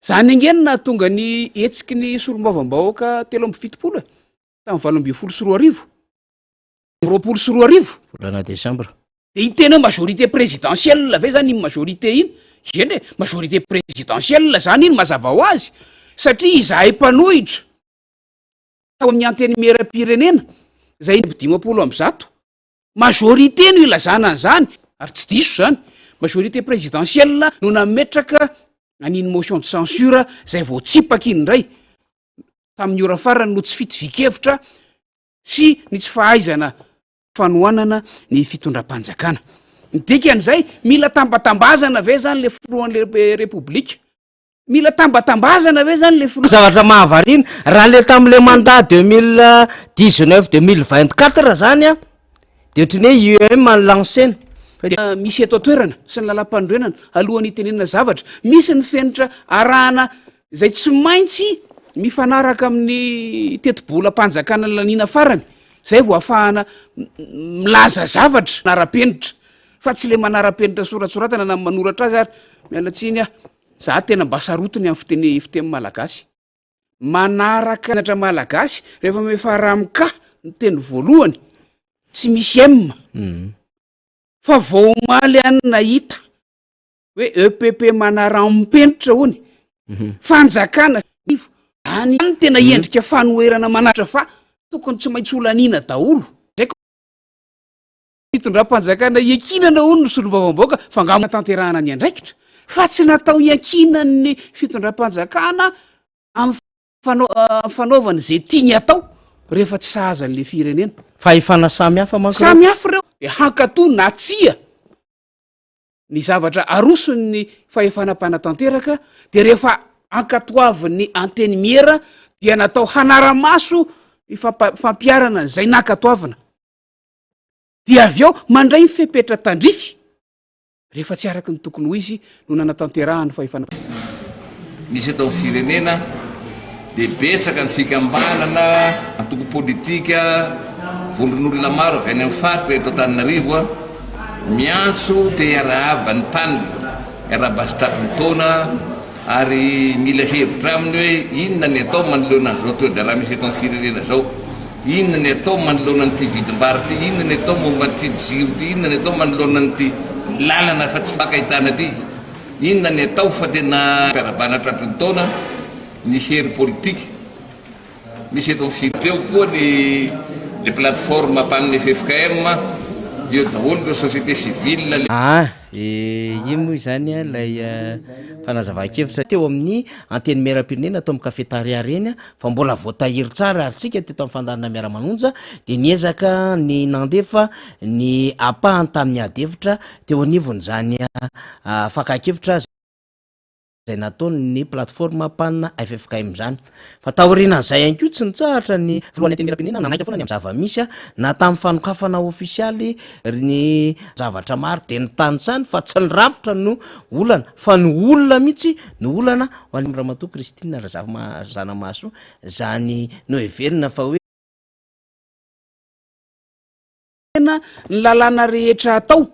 Zany ange no nahatonga ny hetsiky ny solombavambahoaka 73 e, tamin'ny 2018, 2020.
Volana desambra.
De hiteny hoe majorité présidentielle ve zany iny majorité iny? Eny e, majorité présidentielle zany iny mazava ho azy, satria izahay mpanohitra tao amin'ny antenimieram-pirenena izay 150. Majorité no ilazana an'izany ary tsy diso izany. Majorité présidentielle no nametraka an'iny motion de censure izay voatsipaka iny indray tamin'ny ora farany no tsy fitovian-kevitra sy ny tsy fahaizana fanohanana ny fitondram-panjakana. Ny dikan'izay, mila tambatambazana ve zany le filohan'le repoblika? Mila tambatambazana ve zany le filoha?
Zavatra mahavariana, raha le tamin'le mandat 2019 2024 zany an, de ohatran'ny hoe IEM no lancena.
Fa misy eto an-toerana sy ny lalàmpanorenana alohan'ny hitenenana zavatra, misy ny fenitra arahana izay tsy maintsy mifanaraka amin'ny tetibolam-panjakana laniana farany, zay vao ahafahana milaza zavatra manara-penitra fa tsy le manara-penitra soratsoratana na manoratra azy ary miala tsiny aho za tena mba sarotiny amin'ny fiteny fiteny malagasy manaraka anatra malagasy rehefa mefa ramka ny teny voalohany tsy misy m mm. fa vao omaly any nahita hoe EPP manaram-penitra hony mhm. fanjakana ivo any any tena mhm. endrika fanoherana manatra fa tokony tsy maintsy holaniana daholo zay fitondram-panjakana iankinana hono ny solombavambahoaka fa nga tanterahana ny andraikitra fa tsy natao iankinan'ny fitondram-panjakana amin'ny fanao- fanaovany zay tiany atao rehefa tsy sahaza an'le firenena
fahefana samy hafa manko
samy hafa ireo de hankato na tsia Ny zavatra aroson'ny fahefana mpanatanteraka dia rehefa ankatoavin'ny Antenimiera dia natao hanara-maso ny fampiharana an'izay nankatoavina. Dia avy eo mandray ny fepetra tandrify rehefa tsy araka ny tokony ho izy no nanatanterahany fahefana.
Misy eto amin'ny firenena dia betsaka ny fikambanana, antoko politika, vondron'olona maro avy any amin'ny faritra eto Antananarivo miantso te hiarahaba ny PAN, hiarahaba azy tratry ny taona ary mila hevitra aminy hoe inona ny atao manoloana an'izao toe-draharaha misy eto amin'ny firenena izao, inona ny atao manoloana an'ity vidim-bary ity, inona ny atao momba an'ity jiro ity, inona ny atao manoloana an'ity lalana efa tsy fankahitana ity. Inona ny atao fa tena fiarahabana tratry ny taona ny hery politika misy eto amin'ny firenena. Teo koa ny le plateforme pan ffkm, eo daholo ireo société civile.
Aa iny moa izany ilay fanazavan-kevitra teo amin'ny Antenimierampirenena tao amin'ny cafetaria ireny fa mbola voatahiry tsara ary tsika teto amin'ny fandaharana Miara-manonja dia niezaka ny nandefa ny ampahany tamin'ny ady hevitra teo anivon'izany fakan-kevitra izay nataon'ny plateforme PAN ffkm izany. Fa taorianan'izay ihany koa tsy nitsahatra ny filohan'ny Antenimierampirenena nanaitra foana ny amin'ny zava-misy na tamin'ny fanokafana ofisialy ny zavatra maro dia nitanisany fa tsy ny rafitra no olana fa ny olona mihitsy no olana ho an'i Ramatoa Christine Razanamahasoa izany noheverina fa hoe
Ny lalàna rehetra atao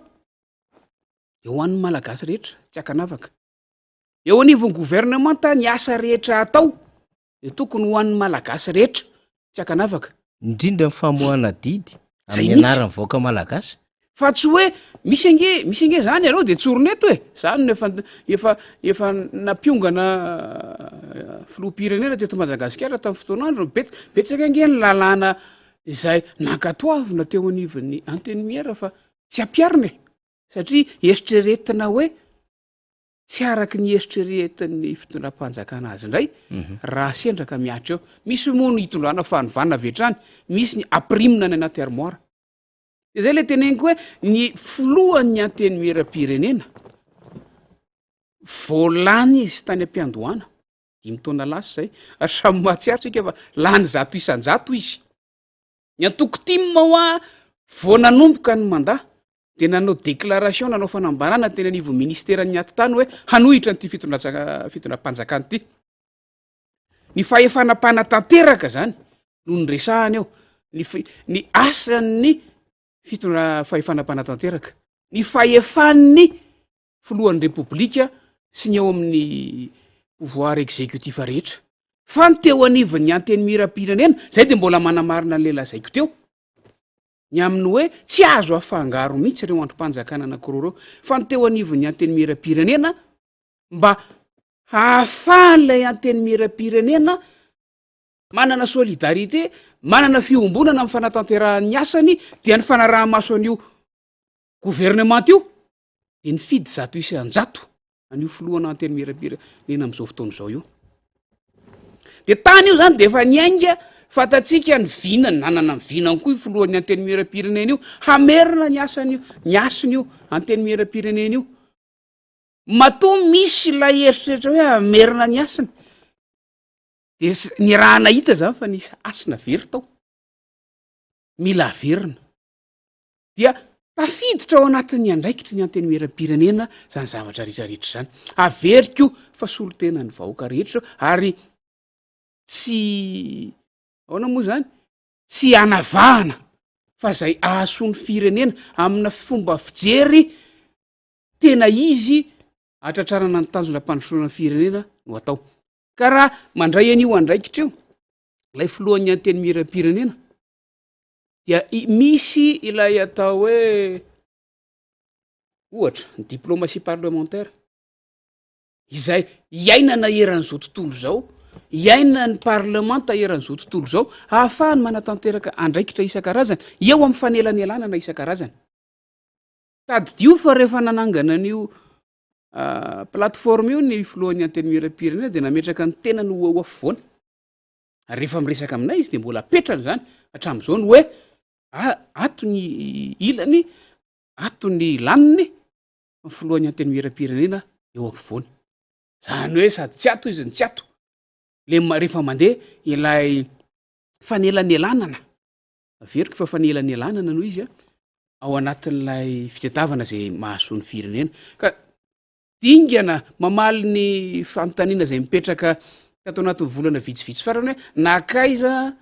dia ho an'ny Malagasy rehetra, tsy ankanavaka. Eo anivon'ny governemanta ny asa rehetra atao dia tokony ho an'ny Malagasy rehetra, tsy ankanavaka.
Indrindra ny famoahana didy amin'ny anaran'ny vahoaka Malagasy.
Fa tsy hoe misy ange, misy ange zany aleo de tsorina eto e, za no efa efa efa nampiongana filoham-pirenena teto Madagasikara tamin'ny fotoan'androny, bet- betsaka ange ny lalàna izay nankatoavina teo anivon'ny antenimiera fa tsy ampiharina e, satria eritreretina hoe tsy araky ny eritreretin'ny fitondram-panjakana azy indray mhm. raha sendra ka mihatra eo. Misy moa ny hitondrana fanovana avy hatrany, misy ny ampirimina any anaty armoire. De zay le teneniko hoe ny filohan'ny antenimieram-pirenena vao lany izy tany am-piandohana, dimy taona lasa izay, ary samy mahatsiaro tsika fa lany 100% izy. Ny antoko tim hoa vao nanomboka ny mandat de nanao déclaration, nanao fanambarana teny anivon'ny ministeran'ny atitany hoe hanohitra an'ity fitondratsa- fitondram-panjakana ity. Ny fahefana mpanatanteraka zany no niresahana eo, ny fi-, ny asan'ny fitondra-, fahefana mpanatanteraka, ny fahefan'ny filohan'ny Repoblika sy ny ao amin'ny pouvoir exécutif rehetra. Fa ny teo anivon'ny Antenimierampirenena, zay de mbola manamarina an'le lazaiko teo, ny amin'ny hoe tsy azo afangaro mihitsy ireo andrim-panjakana anankiroa ireo, fa ny teo anivon'ny Antenimierampirenena mba hahafahan'ilay Antenimierampirenena. Manana solidarité, manana fiombonana amin'ny fanatanterahany ny asany dia ny fanaraha-maso an'io gouvernement io dia nifidy 100% an'io filohana antenimierampirenena amin'izao fotoana izao io. Dia tany io zany dia efa niainga fantatsika ny vinany, nanana ny vinany koa io filohan'ny antenimierampirenena io, hamerina ny asany ny hasiny io antenimierampirenena io. Matoa misy ilay eritreritra hoe hamerina ny hasiny, dia ny raha nahita zany fa nisy hasina very tao, mila averina. Dia tafiditra ao anatin'ny andraikitry ny antenimierampirenena zany zavatra rehetrarehetra zany. Averiko fa solontenan'ny vahoaka rehetra ary tsy ahoana moa zany, tsy anavahana fa zay ahasoa ny firenena amina fomba fijery tena izy hatratrarana ny tanjona ampandrosoana ny firenena no atao. Ka raha mandray an'io andraikitra io ilay filohan'ny antenimierampirenena dia misy ilay atao hoe ohatra ny diplomatie parlementaire izay iainana eran'izao tontolo izao, iainan'ny parlemanta eran'izao tontolo izao ahafahany manatanteraka andraikitra isan-karazany eo amin'ny fanelanelanana isan-karazany. Tadidio fa rehefa nanangana an'io plateforme io ny filohan'ny antenimierampirenena dia nametraka ny tenany ho eo afovoany. Ary rehefa miresaka aminay izy dia mbola apetrany izany hatramin'izao ny hoe ato ny ilany, ato ny laniny, ny filohan'ny antenimierampirenena eo afovoany. Izany hoe sady tsy ato izy no tsy ato. Le rehefa mandeha ilay fanelanelanana, averiko fa fanelanelanana no izy a, ao anatin'ilay fitadiavana izay mahasoa ny firenena. Ka dingana mamaly ny fanontaniana izay mipetraka tato anatin'ny volana vitsivitsy farany hoe nankaiza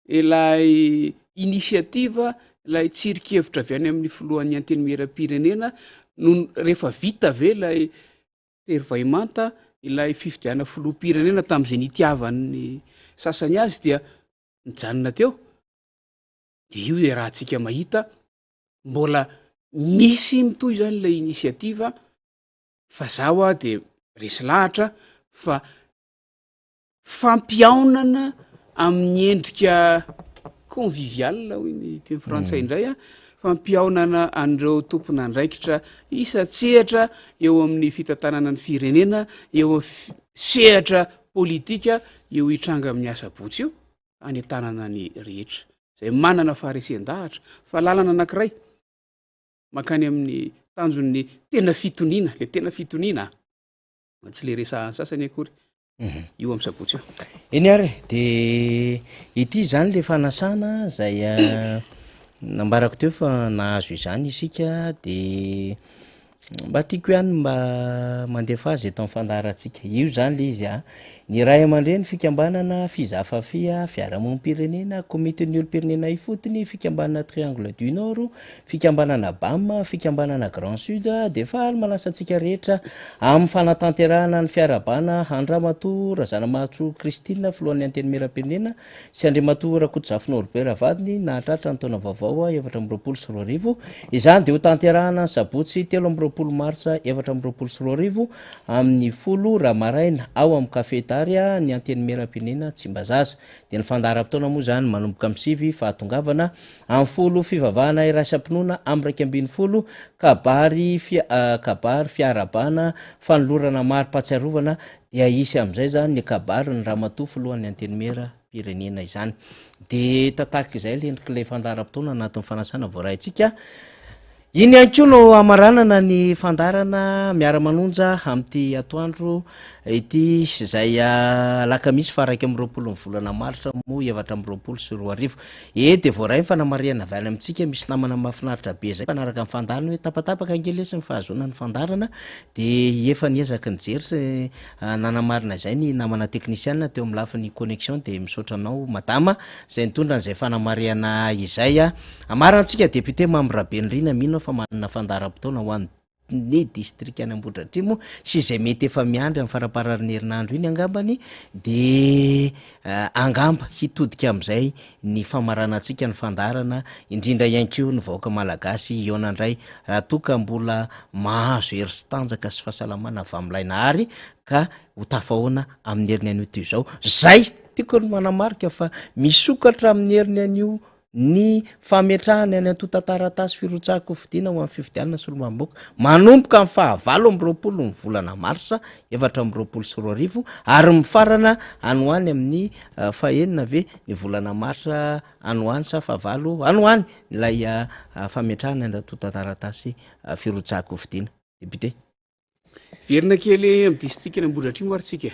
ilay initiative, ilay tsirinkevitra avy any amin'ny filohan'ny antenimieram-pirenena no rehefa vita ve ilay tery vaimanta, ilay fifidianana filoham-pirenena tamin'izay nitiavan'ny sasany azy dia nijanona teo. Dia io iarahantsika mahita mbola misy mitohy zany ilay initiative fa za hoa de resy lahatra fa fampihaonana amin'ny endrika convivial hoy ny teny frantsay indray a, fampihaonana an'ireo tompon'andraikitra isan-tsehatra eo amin'ny fitantanana ny firenena, eo amin'ny sehatra politika io hitranga amin'ny asabotsy io. anentanana ny rehetra izay manana faharesen-dahatra fa lalana anankiray mankany amin'ny tanjon'ny tena fitoniana, le tena fitoniana a, tsy le resahan'ny sasany akory mhm. io amin'ny sabotsy io.
Eny ary de ity izany le fanasana izay ah, nambarako teo fa nahazo izany isika de Mba tiako ihany mba mandefa azy eto amin'ny fandaharantsika. Io izany ilay izy a. Ny ray aman-dreny, fikambanana Fizafafia, fiarahamonim-pirenena, komitin'ny olom-pirenena ifotony, fikambanana Triangle du Nord, fikambanana Bam, fikambanana Grand Sud dia faly manasa antsika rehetra amin'ny fanatanterahana ny fiarahabana an-dRamatoa Razanamahasoa Christine, filohan'ny Antenimierampirenena, sy Andriamatoa Rakotozafy Norbert vadiny nahatratra ny taona vaovao 2024. Izany dia hotanterahana ny sabotsy 23 marsa 2024 amin'ny 10 ora maraina ao amin'ny Café Daria ny Antenimierampirenena Tsimbazaza. Dia ny fandaharam-potoana moa izany manomboka amin'ny 9 fahatongavana, amin'ny 10 fivavahana iraisam-pinoana, amin'ny 11 kabary kabary fiarahabana, fanolorana mari-pahatsiarovana Dia hisy amin'izay izany ny kabarin'ny ramatoa filohan'ny antenimieram-pirenena izany. Dia tatahaka izay ilay endrik'ilay fandaharam-potoana anatin'ny fanasana voaraintsika. Iny ihany koa no hamaranana ny fandaharana miara-manonja amin'ity atoandro ity izay alakamisy faha 21 ny volana marsa moa 2024. E dia voaray ny fanamarihana avy any amintsika, misy namana mahafinaritra be izay mpanaraka ny fandaharana hoe tapatapaka ange lesy ny fahazoana ny fandaharana Dia efa niezaka nijery sy nanamarina izay ny namana teknisiana teo amin'ny lafiny connexion dia misaotra anao madama izay nitondra an'izay fanamarihana izay. Amarantsika député Mamy Rabenirina, mino aho fa manana fandaharam-potoana ho an'ny distrikan'i Ambohidratrimo sy izay mety efa miandry amin'ny faramparan'ny herinandro iny angambany dia Angamba hitodika amin'izay ny famaranantsika ny fandaharana, indrindra ihany koa ny vahoaka malagasy hihaona indray raha toa ka mbola mahazo hery sy tanjaka sy fahasalamana avy amin'ilay Nahary ka ho tafahoana amin'ny heriny anio toy izao. Zay! Tiako ny manamarika fa misokatra amin'ny heriny anio ny fametrahana ny antontan-taratasy firotsahan-kofidina ho amin'ny fifidianana solombavambahoaka manomboka amin'ny fahavalo amby roapolo ny volana marsa 2024 ary mifarana any ho any amin'ny fahenina ve ny volana marsa any ho any sa fahavalo any ho any ilay fametrahana ny antontan-taratasy firotsahan-kofidina. Député.
Verina kely amin'ny distrikan'Ambohidratrimo ary tsika.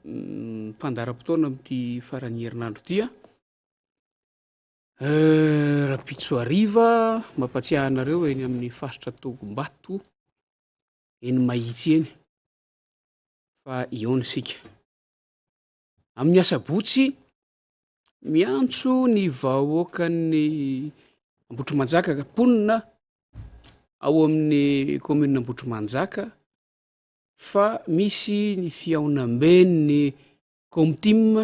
Mpandaharam-potoana amin'ity faran'ny herinandro ity a. Rahampitso hariva mampatsiahy anareo eny amin'ny faritra Togombato eny Mahitsy eny fa hihaona isika. Amin'ny asabotsy miantso ny vahoakan'ny Ambohitrimanjaka mponina ao amin'ny commune Ambohitrimanjaka fa misy ny fihaonamben'ny Comtim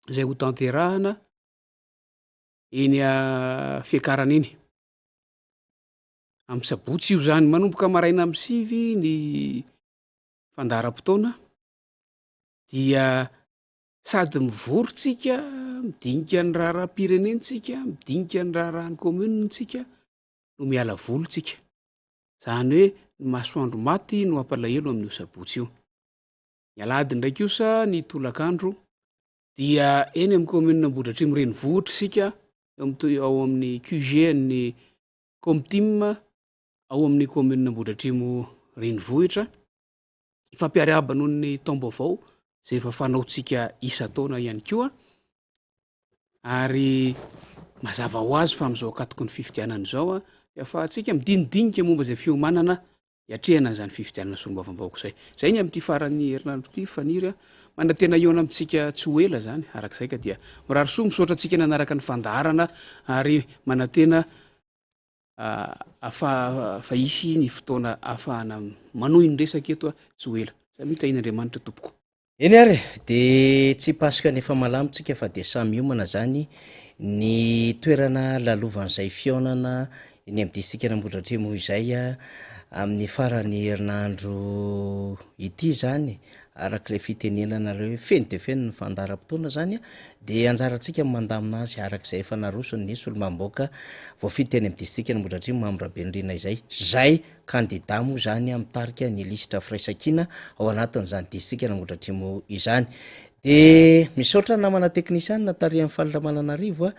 izay ho tanterahana eny Fiakarana eny. Amin'ny sabotsy io zany, manomboka maraina amin'ny 9 ny fandaharam-potoana dia sady mivory tsika, midinika ny raharaham-pirenentsika, midinika ny raharahan'ny commune-tsika no miala voly tsika. Zany hoe ny masoandro maty no hampalahelo amin'io sabotsy io. Ny alahady indray kosa ny tolakandro dia eny amin'ny commune Ambohidratrimo renivohitra isika, eo amin'ny to-, ao amin'ny QG an'ny Comtim ao amin'ny commune Ambohidratrimo renivohitra. Hifampiarahaba noho ny taom-baovao izay efa fanaontsika isan-taona ihany koa. Ary mazava ho azy fa amin'izao ankatoky ny fifidianana izao dia ahafahantsika midinidinika momba izay fiomanana hiatrehana an'izany fifidianana solombavambahoaka izay. Izay ny amin'ity faran'ny herinandro ity Faniry a. Manantena hihaona amintsika tsy ho ela izany araka izay ka dia mirary soa, misaotra antsika nanaraka ny fandaharana ary manantena afa fa hisy ny fotoana ahafahana manohy ny resaka eto tsy ho ela. Samia tahian'Andriamanitra tompoko.
Eny ary e, de tsy hipasoka ny efa malama tsika fa de samy miomana zany ny toerana lalovan'izay fihaonana eny amin'ny distrikan'Ambohidratrimo izay amin'ny faran'ny herinandro ity zany arak'ilay fitenenanareo hoe feno dia feno ny fandaharam-potoana zany de anjarantsika ny mandamina azy arak'izay efa naroson'ny solombavambahoaka voafidy teny amin'ny distrikan'Ambohidratrimo Mamy Rabenirina izay, zay Kandida moa izany mitarika ny lisitra Firaisankina ao anatin'izany distrikan'Ambohidratrimo izany. Dia misaotra ny namana teknisianina tarihan'i Faly Ramananarivo a,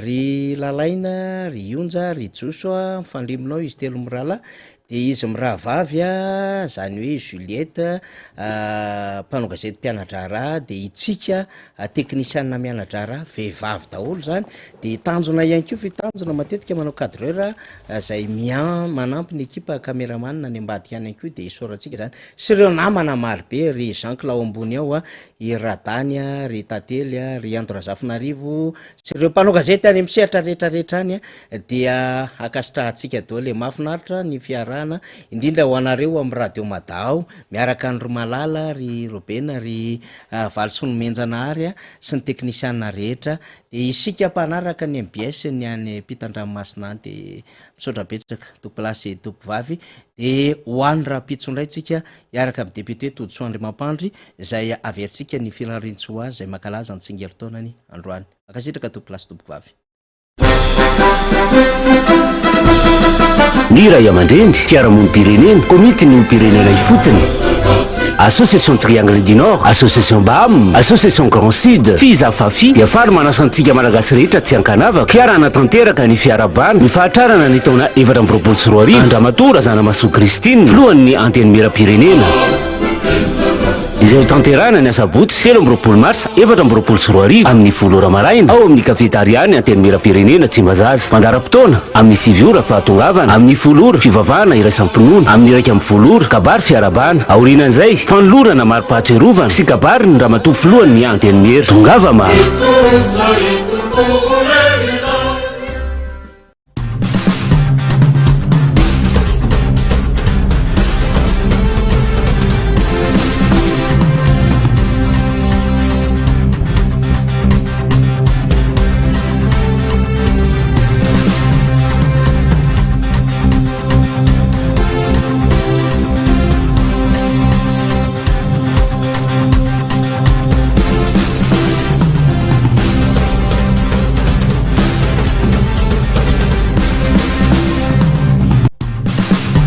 ry Lalaina, ry Ionja, ry Joso a, mifandrimbona ao izy telo mirahalahy, dia izy mirahavavy a, izany hoe i Juliette mpanao gazety mpiana-draharaha, dia i Tsika teknisianina miana-draharaha, vehivavy daholo izany, dia tanjona ihany koa fa i Tanjona matetika manao cadreur Zay mian manampy ny ekipa cameraman any ambadika any koa de isaorantsika zany sy ireo namana maro be ry Jean Cla ao ambony ao a, i Radany a, ry Tantely a, ry Ando Razafinarivo sy ireo mpanao gazety any amin'ny sehatra rehetra rehetra any a dia ankasitrahantsika daholo e, mahafinaritra ny fiarahana indrindra ho anareo amin'ny radio Mada ao miaraka any ry Malala, ry Robena, ry Valisoa Nomenjanahary a sy ny teknisiana rehetra Dia isika mpanaraka ny mbs ny any ampitan-dranomasina any dia misaotra betsaka tompolahy sy tompovavy dia ho any rahampitso indray tsika hiaraka amin'ny député Todisoa Andriamampandry izay averintsika ny firariantsoa azy izay mankalaza ny tsingerin-taonany androany. Mankasitraka tompolahy sy tompovavy.
Ny ray aman-dreny, fiarahamonim-pirenena, komitin'ny olom-pirenena ifotony, Association Triangle du Nord, Association Baham, Association Grand Sud, Fiza Fafi dia faly manasa antsika Malagasy rehetra tsy ankanavaka hiarahana tanteraka ny fiarahabana ny fahatrarana ny taona 2024 an-dRamatoa Razanamahasoa Christine, filohan'ny Antenimierampirenena. Izay ho tanterahina ny asabotsy 23 marsa 2024 amin'ny 10 ora maraina ao amin'ny Cafetaria ny Antenimierampirenena Tsimbazaza. Fandaharam-potoana, amin'ny 9 ora fahatongavana, amin'ny 10 ora fivavahana iraisam-pinoana, amin'ny 11 ora kabary fiarahabana. Aorianan'izay, fanolorana mari-pahatsiarovana sy kabarin'ny Ramatoa Filohan'ny Antenimiera. Tongava maro!